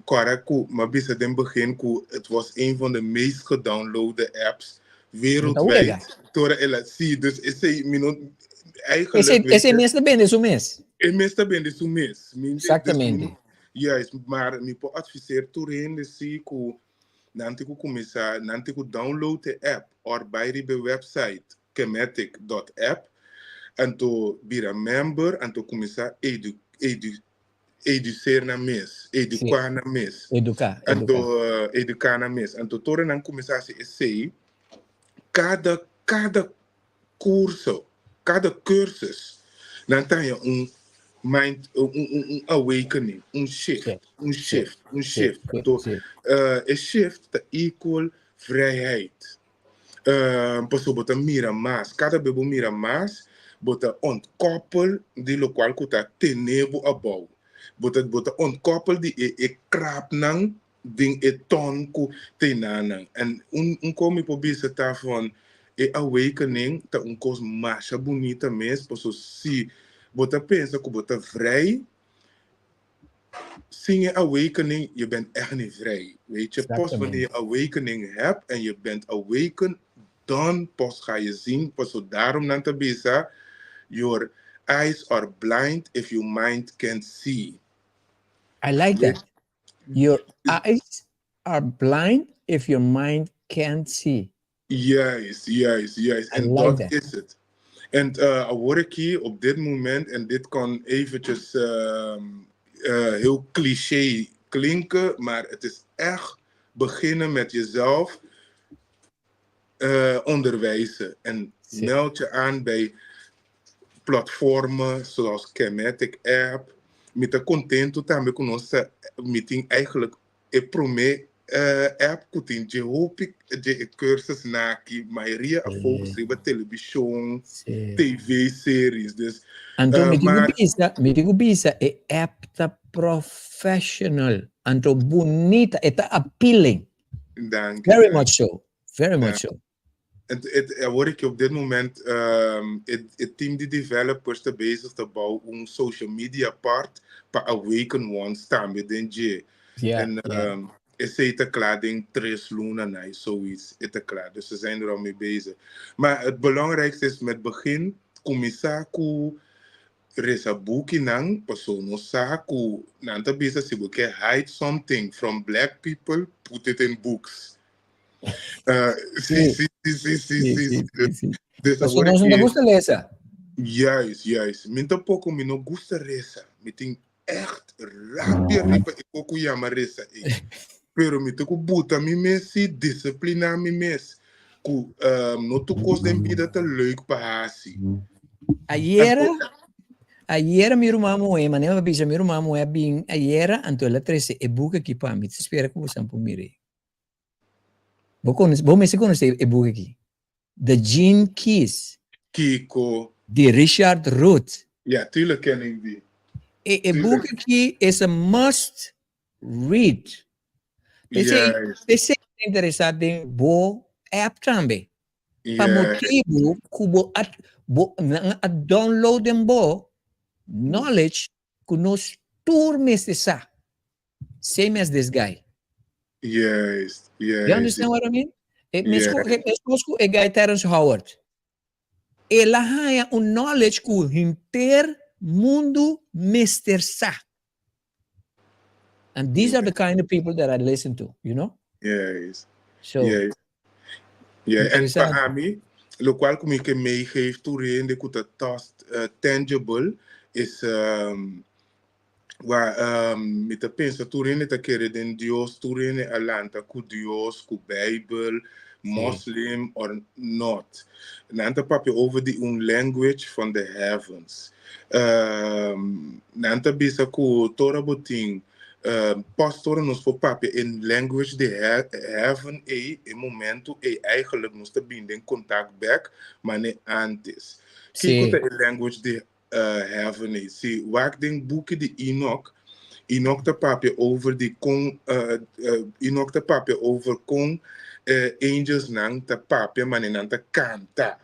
kòrda ku mi a bisa den begin ku het was een van de meest gedownloade apps wereldwijd. Tora el a, sí, dus esei mi no, eigenlijk. Esei, esei mes ta bende su mes. E mes ta bende su mes. Mi, Exactamente. Juist, maar mi por adviseer tur hende sí ku nan tin ku kuminsá, nan tin ku download e app or bai riba e website kematic.app anto bira member anto kuminsá edu, edu, educeer nan mes, eduká nan mes. Eduká, Anto eduká. eduká nan mes. Anto tur nan kuminsá hasi esei, kada, kada kurso, kada cursus, nan ta haña un mind, un, un, un awakening, un shift, un shift, un shift. Anto e shift ta equal vrijheid. Pasobra bo ta mira mas, kada bes bo mira mas, bo ta ontkoppel di lokual ku ta tene bo abou. Bo ta bo ta ontkoppel di e e krapnan den e ton ku tenanan. En un un kos mi por bisa ta van e awakening ta un kos masha bunita mes, pasobra si bo ta pensa ku bo ta vrij, sin e awakening je bent echt niet vrij. Weet je, pas wanneer je awakening hebt en je bent awakened, dan pas ga je zien, pasobra daarom nan ta bisa, your eyes are blind if your mind can't see. I like that. Your eyes are blind if your mind can't see. Juist, juist, juist. I En like dat that. is het. En awor aki, op dit moment, en dit kan eventjes heel cliché klinken, maar het is echt beginnen met jezelf onderwijzen. En meld je aan bij platformen zoals Kematic App. Mi ta contento tambe cu nos ta, mi tin eigenlijk e prome app cu tin dje hopi dje e cursus na aki, mayoria a focus riba television, TV series, dus Anto mi tin cu maar bisa, mi tin cu bisa e app ta professional, anto bunita, e ta appealing. Danki, Very danki. much so, very much so. Het, het, awor aki op dit moment het, het team di developers ta bezig ta bouw un social media part pa Awaken Ones tambe den dje. En esey ta kla den 3 luna na zoiets, e ta kla. Dus ze zijn er al mee bezig. Maar het belangrijkste is met begin kuminsá ku resa bukinan, paso nos sa ku nan ta bisa si bo ke hide something from black people, put it in books. Sí, sí, sí, sí, sí, sí, sí. Dus Paso awor nos no ta aki gusta lesa. Juist, juist. Mi tampoco, mi no gusta resa. Mi tin echt rabia riba e kos ku yama resa ei. Pero mi ta ku buta mi mes sí, disipliná mi mes. Ku no tur kos den bida ta leuk pa hasi. Ayera, ayera mi ruman muhé, manera mi a bisa mi ruman muhé a bin ayera, anto el a trese e buki aki pa mi. Ta spera ku boso por mira ei. Bo konos, bo mester konosé e buki aki. The Gene Keys. Kiko? Di Richard Rudd. Ja, tuurlijk ken ik die. E, e buki aki is a must read. P'esei, p'esei mi ta interesá den bo app tambe. Pa motibu ku bo a, bo, nan a download den bo knowledge ku nos tur mester sa. Same as this guy. Juist, You juist. understand what I mean? E mesco, e mescos cu e guy Terrence Howard. El a haña un knowledge cu henter mundo mester sa. And these are the kind of people that I listen to, you know? Juist. So, Juist. Ja, en pa Interesante. ami, Lokual ku mi ke meegeef tur hende ku ta tast tangible is wa mi ta pensa tur hende ta kere den Dios, tur hende a lanta ku Dios, ku Bijbel, Muslim or not. Nan ta papia over di un language from the heavens. Nan ta bisa ku tora bo tin Pas ora nos por papia e language di heaven ei, e momento ei eigenlijk nos ta bin den contact bek mane antes. Kiko ta e language di heaven ei? Si wak den buki di Enoch, Enoch ta papia over di kon Enoch ta papia over kon angelsnan ta papia mane nan ta kanta.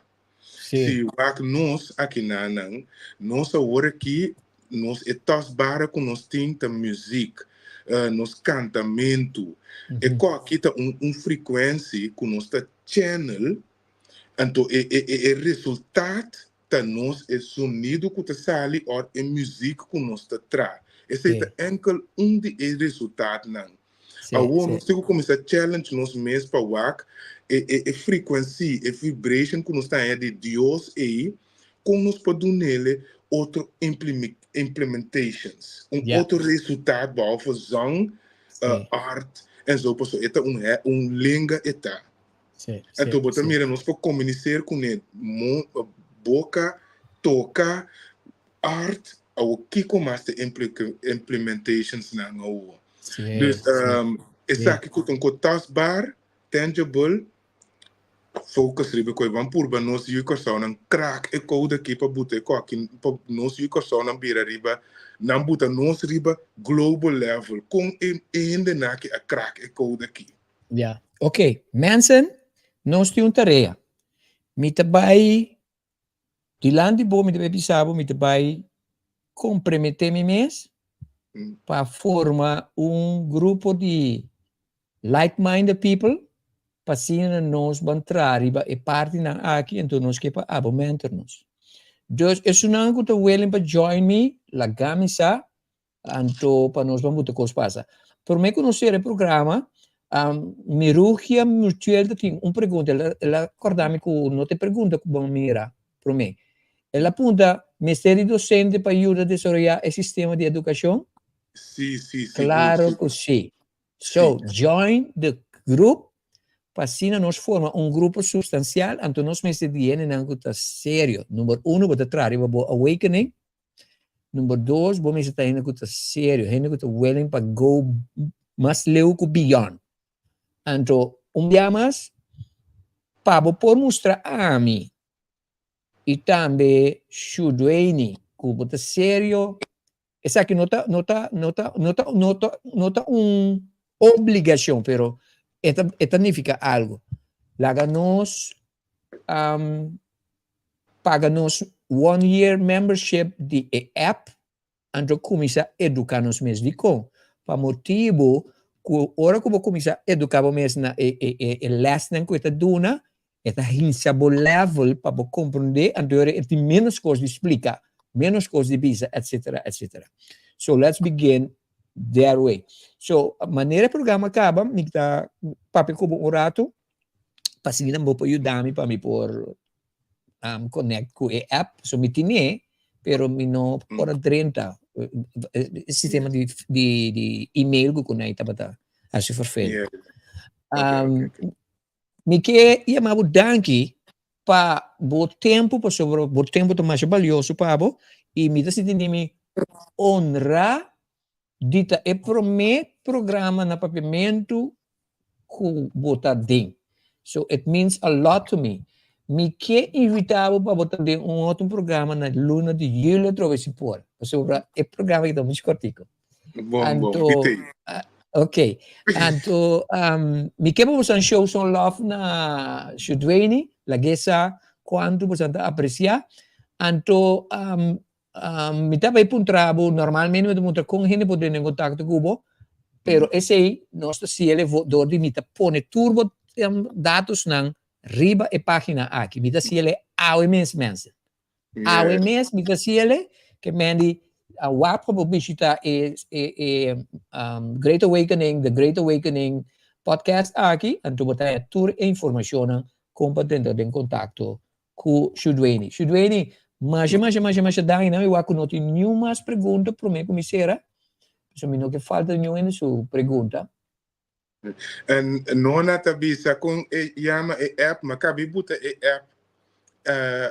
Si wak nos akinanan, nos awor aki, nos e tastbare ku nos tin ta muzik, nos kantamentu. E kò aki ta un un frekuensi ku nos ta channel, anto e e e resultat ta nos e sonido ku ta sali òr e muzik ku nos ta tra. Esei ta enkel un di e resultatnan. Awor nos tin ku kuminsá challenge nos mes pa wak e e e frequency, e vibration ku nos ta haña di Dios ei, kon nos por dun'ele otro implementations, un otro resultaat behalve zang, art en zo, pasobra e ta un un lenga e ta. Anto bo ta mira nos por communiceer kuné boka, toka, art, awor kiko mas ta implementations nan awor. Dus esaki ku ta un ko tastbaar, tangible, focus riba e kos. Ban purba nos yu Kòrsounan krak e koude aki pa buta e kòki pa nos yu Kòrsounan bira riba, nan buta nos riba global level. Kon e hendenan aki a krak e koude aki? Ya, ok. Mensen, nos tin un tarea. Mi ta bai Dilanti bo mi ta bai bisa bo mi ta bai komprometé mi mes pa forma un grupo di like-minded people pa asina nos ban traha riba e partinan aki enton nos ke pa abo mentor nos. Dus esunnan ku ta willing pa join mi laga mi sa. Anto pa nos ban buta kos pasa. Promé ku nos sera e programa, Mirugia Mutuel ta tin un pregunta. El a, el a kòrda mi ku no ta e pregunta ku bo a mira promé. El a punta, Mester di dosente pa yuda desaroyá e sistema di edukashon? Sí, sí, sigur, Klaro sigur. ku sí. So, join the group pa asina nos forma un grupo sustansial, anto nos mester di hendenan ku ta serio. Number uno, bo ta traha riba bo awakening. Number dos, bo mester ta hende ku ta serio, hende ku ta willing pa go mas leu ku beyond. Anto, un bia mas, pa bo por mustra ami i tambe Shudueni ku bo ta serio, esaki no ta, no ta, no ta, no ta, no ta, no ta un obligashon, pero e ta, e ta nifiká algu. Laga nos Paga nos one year membership di e app anto cuminsa educa nos mes. Dicon? Pa motibo cu ora cu bo cuminsa educa bo mes na e e e lesnan cu e ta duna, e ta hincha bo level pa bo comprende anto ora e tin menos cos di splica, menos cos di bisa etc. Etc. So let's begin there way. So manera e programa caba mi ta papia cu bo un rato pa asina bo por yuda mi pa mi por um, connect ku e app. So mi tine, pero mi no por a drenta. E sistema di, di, di email ku kunai tabata hasi vervelend. Mi ke yama bo danki pa bo tempo, pasobra bo tempo ta masha balioso pa bo, i mi ta sinti mi honra Di ta e promé programa na Papiamentu ku bo ta den. So it means a lot to me. Mi ke invitá bo pa bo ta den un otro programa na luna di juli atrobe si por. Pasobra e programa aki ta muchu kòrtiku. Bon, bon. Anto, Mi t'ei. ok. Anto, mi ke pa boso show some love na Shudweyni. Lag'é sa kuantu boso ta apresiá. Anto, Mi ta bai puntra bo, normalmente mi ta puntra kon hende por drenta en kontakto ku bo, pero esei nos ta siele dor di mi ta pone tur bo datosnan riba e pagina aki. Mi ta siele awe mes mensen. Awe mes mi ta siele ke men di wak pa bo bishita e e Great Awakening, The Great Awakening podcast aki, anto bo ta haña tur e informashonnan. kon pa drenta den kontakto ku Shudwayne. Shudwayne, masha masha masha masha danki nan. Mi wak ku no tin niun mas pregunta promé ku mi sera. Pasobra mi no ke falta niun hende su pregunta. En Nona ta bisa kon e yama e app, ma kabi buta e app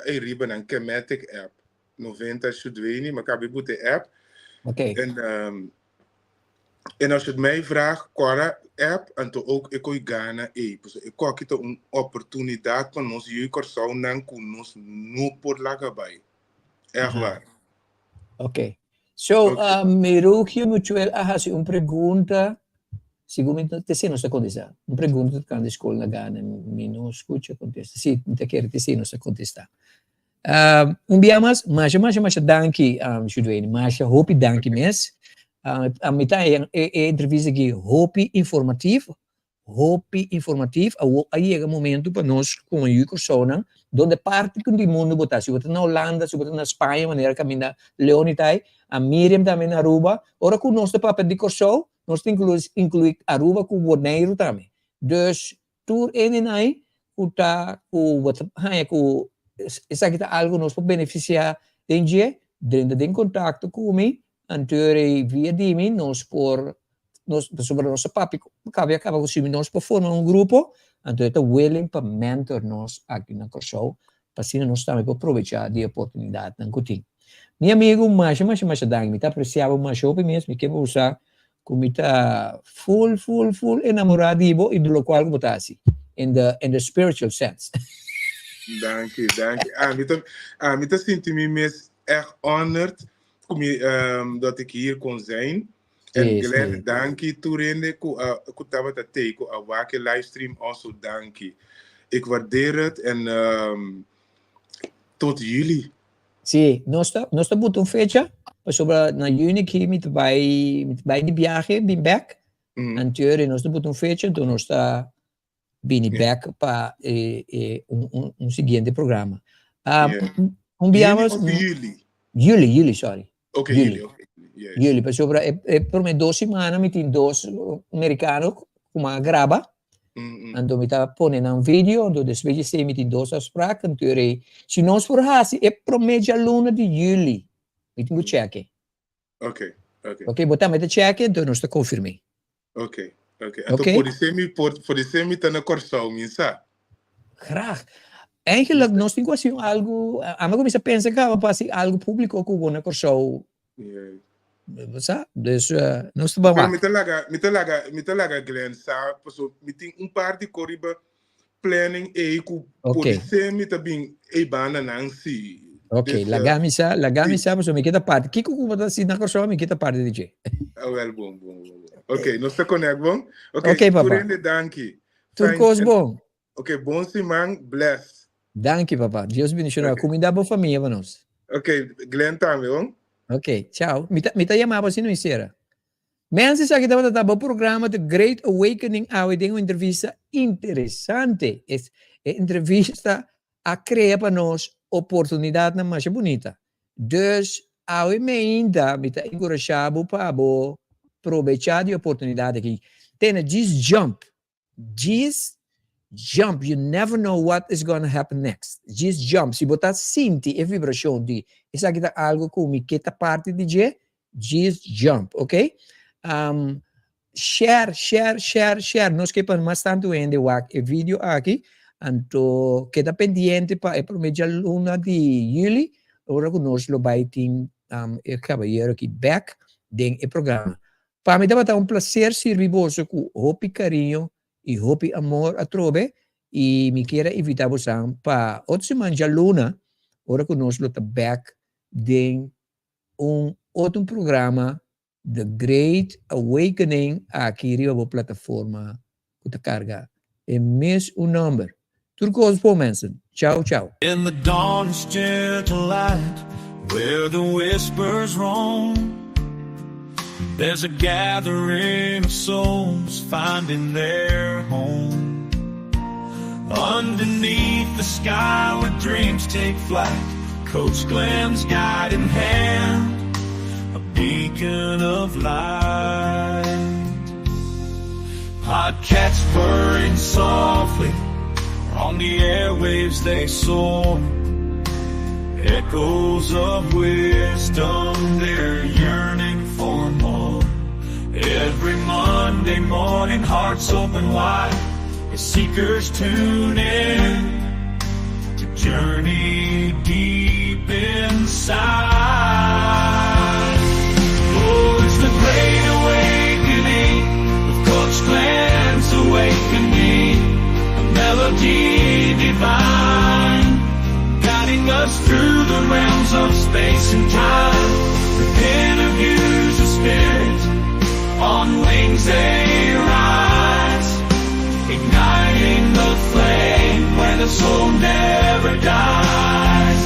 ei riba nan, Kematic app. 90 Shudwayne, ma kabi buta e app. Okay. En, en als je het mij vraagt, Cora app, anto ook e koi gana ei. Pasobra e koki ta un oportunidat pa nos yu Kòrsounan ku nos no por laga bai. Ègt waar. Ok. So, Ok. Merugio Mutuel a hasi un pregunta, segun mi te si nos ta kontestá. Un pregunta tokante skol na Ghana, mi no skucha kontesta. Si, mi ta kere te si nos ta kontestá. Un bia mas, masha masha masha danki, Shudwayne, masha hopi danki mes. Mi ta haña e entrevista aki hopi informativo, hopi informativo. Awor a yega momento pa nos komo yu Kòrsounan, donde parti di mundu bo ta, si bo ta na Holanda, si bo ta na Spaña, manera kaminda Leoni ta ei, a Miriam tambe na Aruba, ora ku nos ta papia di Kòrsou, nos ta inkluí Aruba ku Boneiru tambe. Dus Tur hendenan ku ta ku bo ta haña ku esaki ta algu nos por benefisiá den dje, drenta den kontakto ku mi, anto e via di mi nos por nos pasobra nos a papia kaba ya kaba ku si nos por forma un grupo, anto e ta willing pa mentor nos aki na Kòrsou pa asina nos tambe por probechá di e oportunidatnan ku tin. Mi amigu, masha masha masha danki, mi ta apresiá bo masha hopi mes, mi ke bo sa ku mi ta full full full enamorá di bo i di lokual ku bo ta hasi, in the in the spiritual sense. Danki, danki. Ami ta, ami ta sinti mi mes echt honored ku mi, dat ik hier kon zijn. En Sí, Glenn, sí. danki tur hende ku a, ku tabata tei, ku a wak e livestream also danki. Ik waardeer het en tot juli. Sí, nos ta, nos ta buta un fecha, pasobra na juni ki mi ta bai, mi ta bai di biahe, bin bek. Anterior nos ta buta un fecha, enton nos ta bini bek pa e, e, un, un, un siguiente programa. Un bia Juni mas, of juli? Juli, juli, sorry. Ok, Juli. juli, ok. Yes. Juli, pasobra e, e prome dos simana mi tin dos merikano ku mi a graba. Anto mi ta pone nan video, anto despues di esei mi tin dos afspraak, anto e si nos por hasi e prome djaluna di juli, mi tin ku cheke. Ok, ok. Ok, bo tambe ta cheke, anto nos ta konfirm'é. Ok, ok. Anto Ok. podisé mi por, podisé mi ta na Kòrsou, mi sa. Graag. Eigenlijk nos tin ku hasi un algu, ami a kuminsá pensa kaba pa hasi algu públiko ku bo na Kòrsou. Yeah. Bo sa? Dus nos ta ban Pero wak. mi ta laga, mi ta laga, mi ta laga Glenn sa, paso mi tin un par di kos riba planning ei ku Ok. podisé mi ta bin ei banda nan si. Ok, Dus, laga mi sa, laga mi si. sa, pasobra mi ke ta parti. Kiko ku bo ta hasi na Kòrsou, mi ke ta parti di dje. Ah, wel, bon, bon, bon, bon. Ok, nos ta connect, bon? Ok, Ok, tur papa. hende danki. Tur Fijn. kos bon. Ok, bon siman, bless. Danki papa, Dios bendiciona. Ok. Cuminda bo famia pa nos. Ok, Glenn tambe, bon? Ok, chao. Mi ta, mi ta yama bo asina mi cera. Mensen, esaki tabata ta bo programa The Great Awakening awe den un entrevista interesante. Es, e entrevista a crea pa nos oportunidadnan masha bunita. Dus, awe meinta mi ta encurasha bo pa bo probecha di e oportunidad aki. Tene, just jump. Just jump, you never know what is gonna happen next. Just jump, si bo ta sinti e vibracion di esaki ta algo cu mi ke ta parti di dje, just jump, ok? Um, share, share, share, share. Nos ke pa mas tantu hende wak e video aki, anto keda pendiente pa e prome djaluna di juli, ora cu nos lo bay tin um, e caballero aki back den e programa. Pa mi tabata un placer sirbi boso cu hopi cariño y hopi amor atrobe y mi kier a invita bosan pa otro siman djaluna ora cu nos lo ta bek den un otro programa The Great Awakening aki riba bo plataforma cu ta carga e mes un nomber. Tur cos bon mensen. Ciao ciao. In the dawn's gentle light where the whispers roam There's a gathering of souls finding their home Underneath the sky where dreams take flight Coach Glenn's guiding hand A beacon of light Podcasts purring softly. On the airwaves they soar, echoes of wisdom, they're yearning for more. Every Monday morning, hearts open wide, as seekers tune in to journey deep inside. Oh, it's the great awakening with Coach Glenn's awakening, a melody divine, guiding us through the realms of space and time. With interviews of spirit, on wings they rise, igniting the flame where the soul never dies.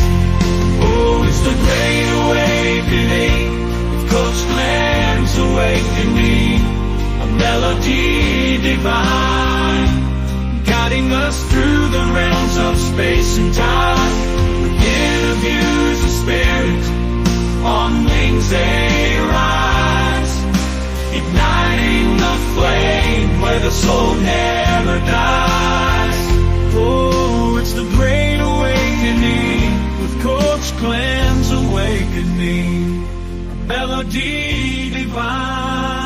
Oh, it's the great awakening with Coach Glenn's awakening, a melody divine, guiding us through the realms of space and time. With interviews of spirit, on wings they rise, igniting the flame where the soul never dies. Oh, it's the great awakening with Coach Glenn's awakening, a melody divine.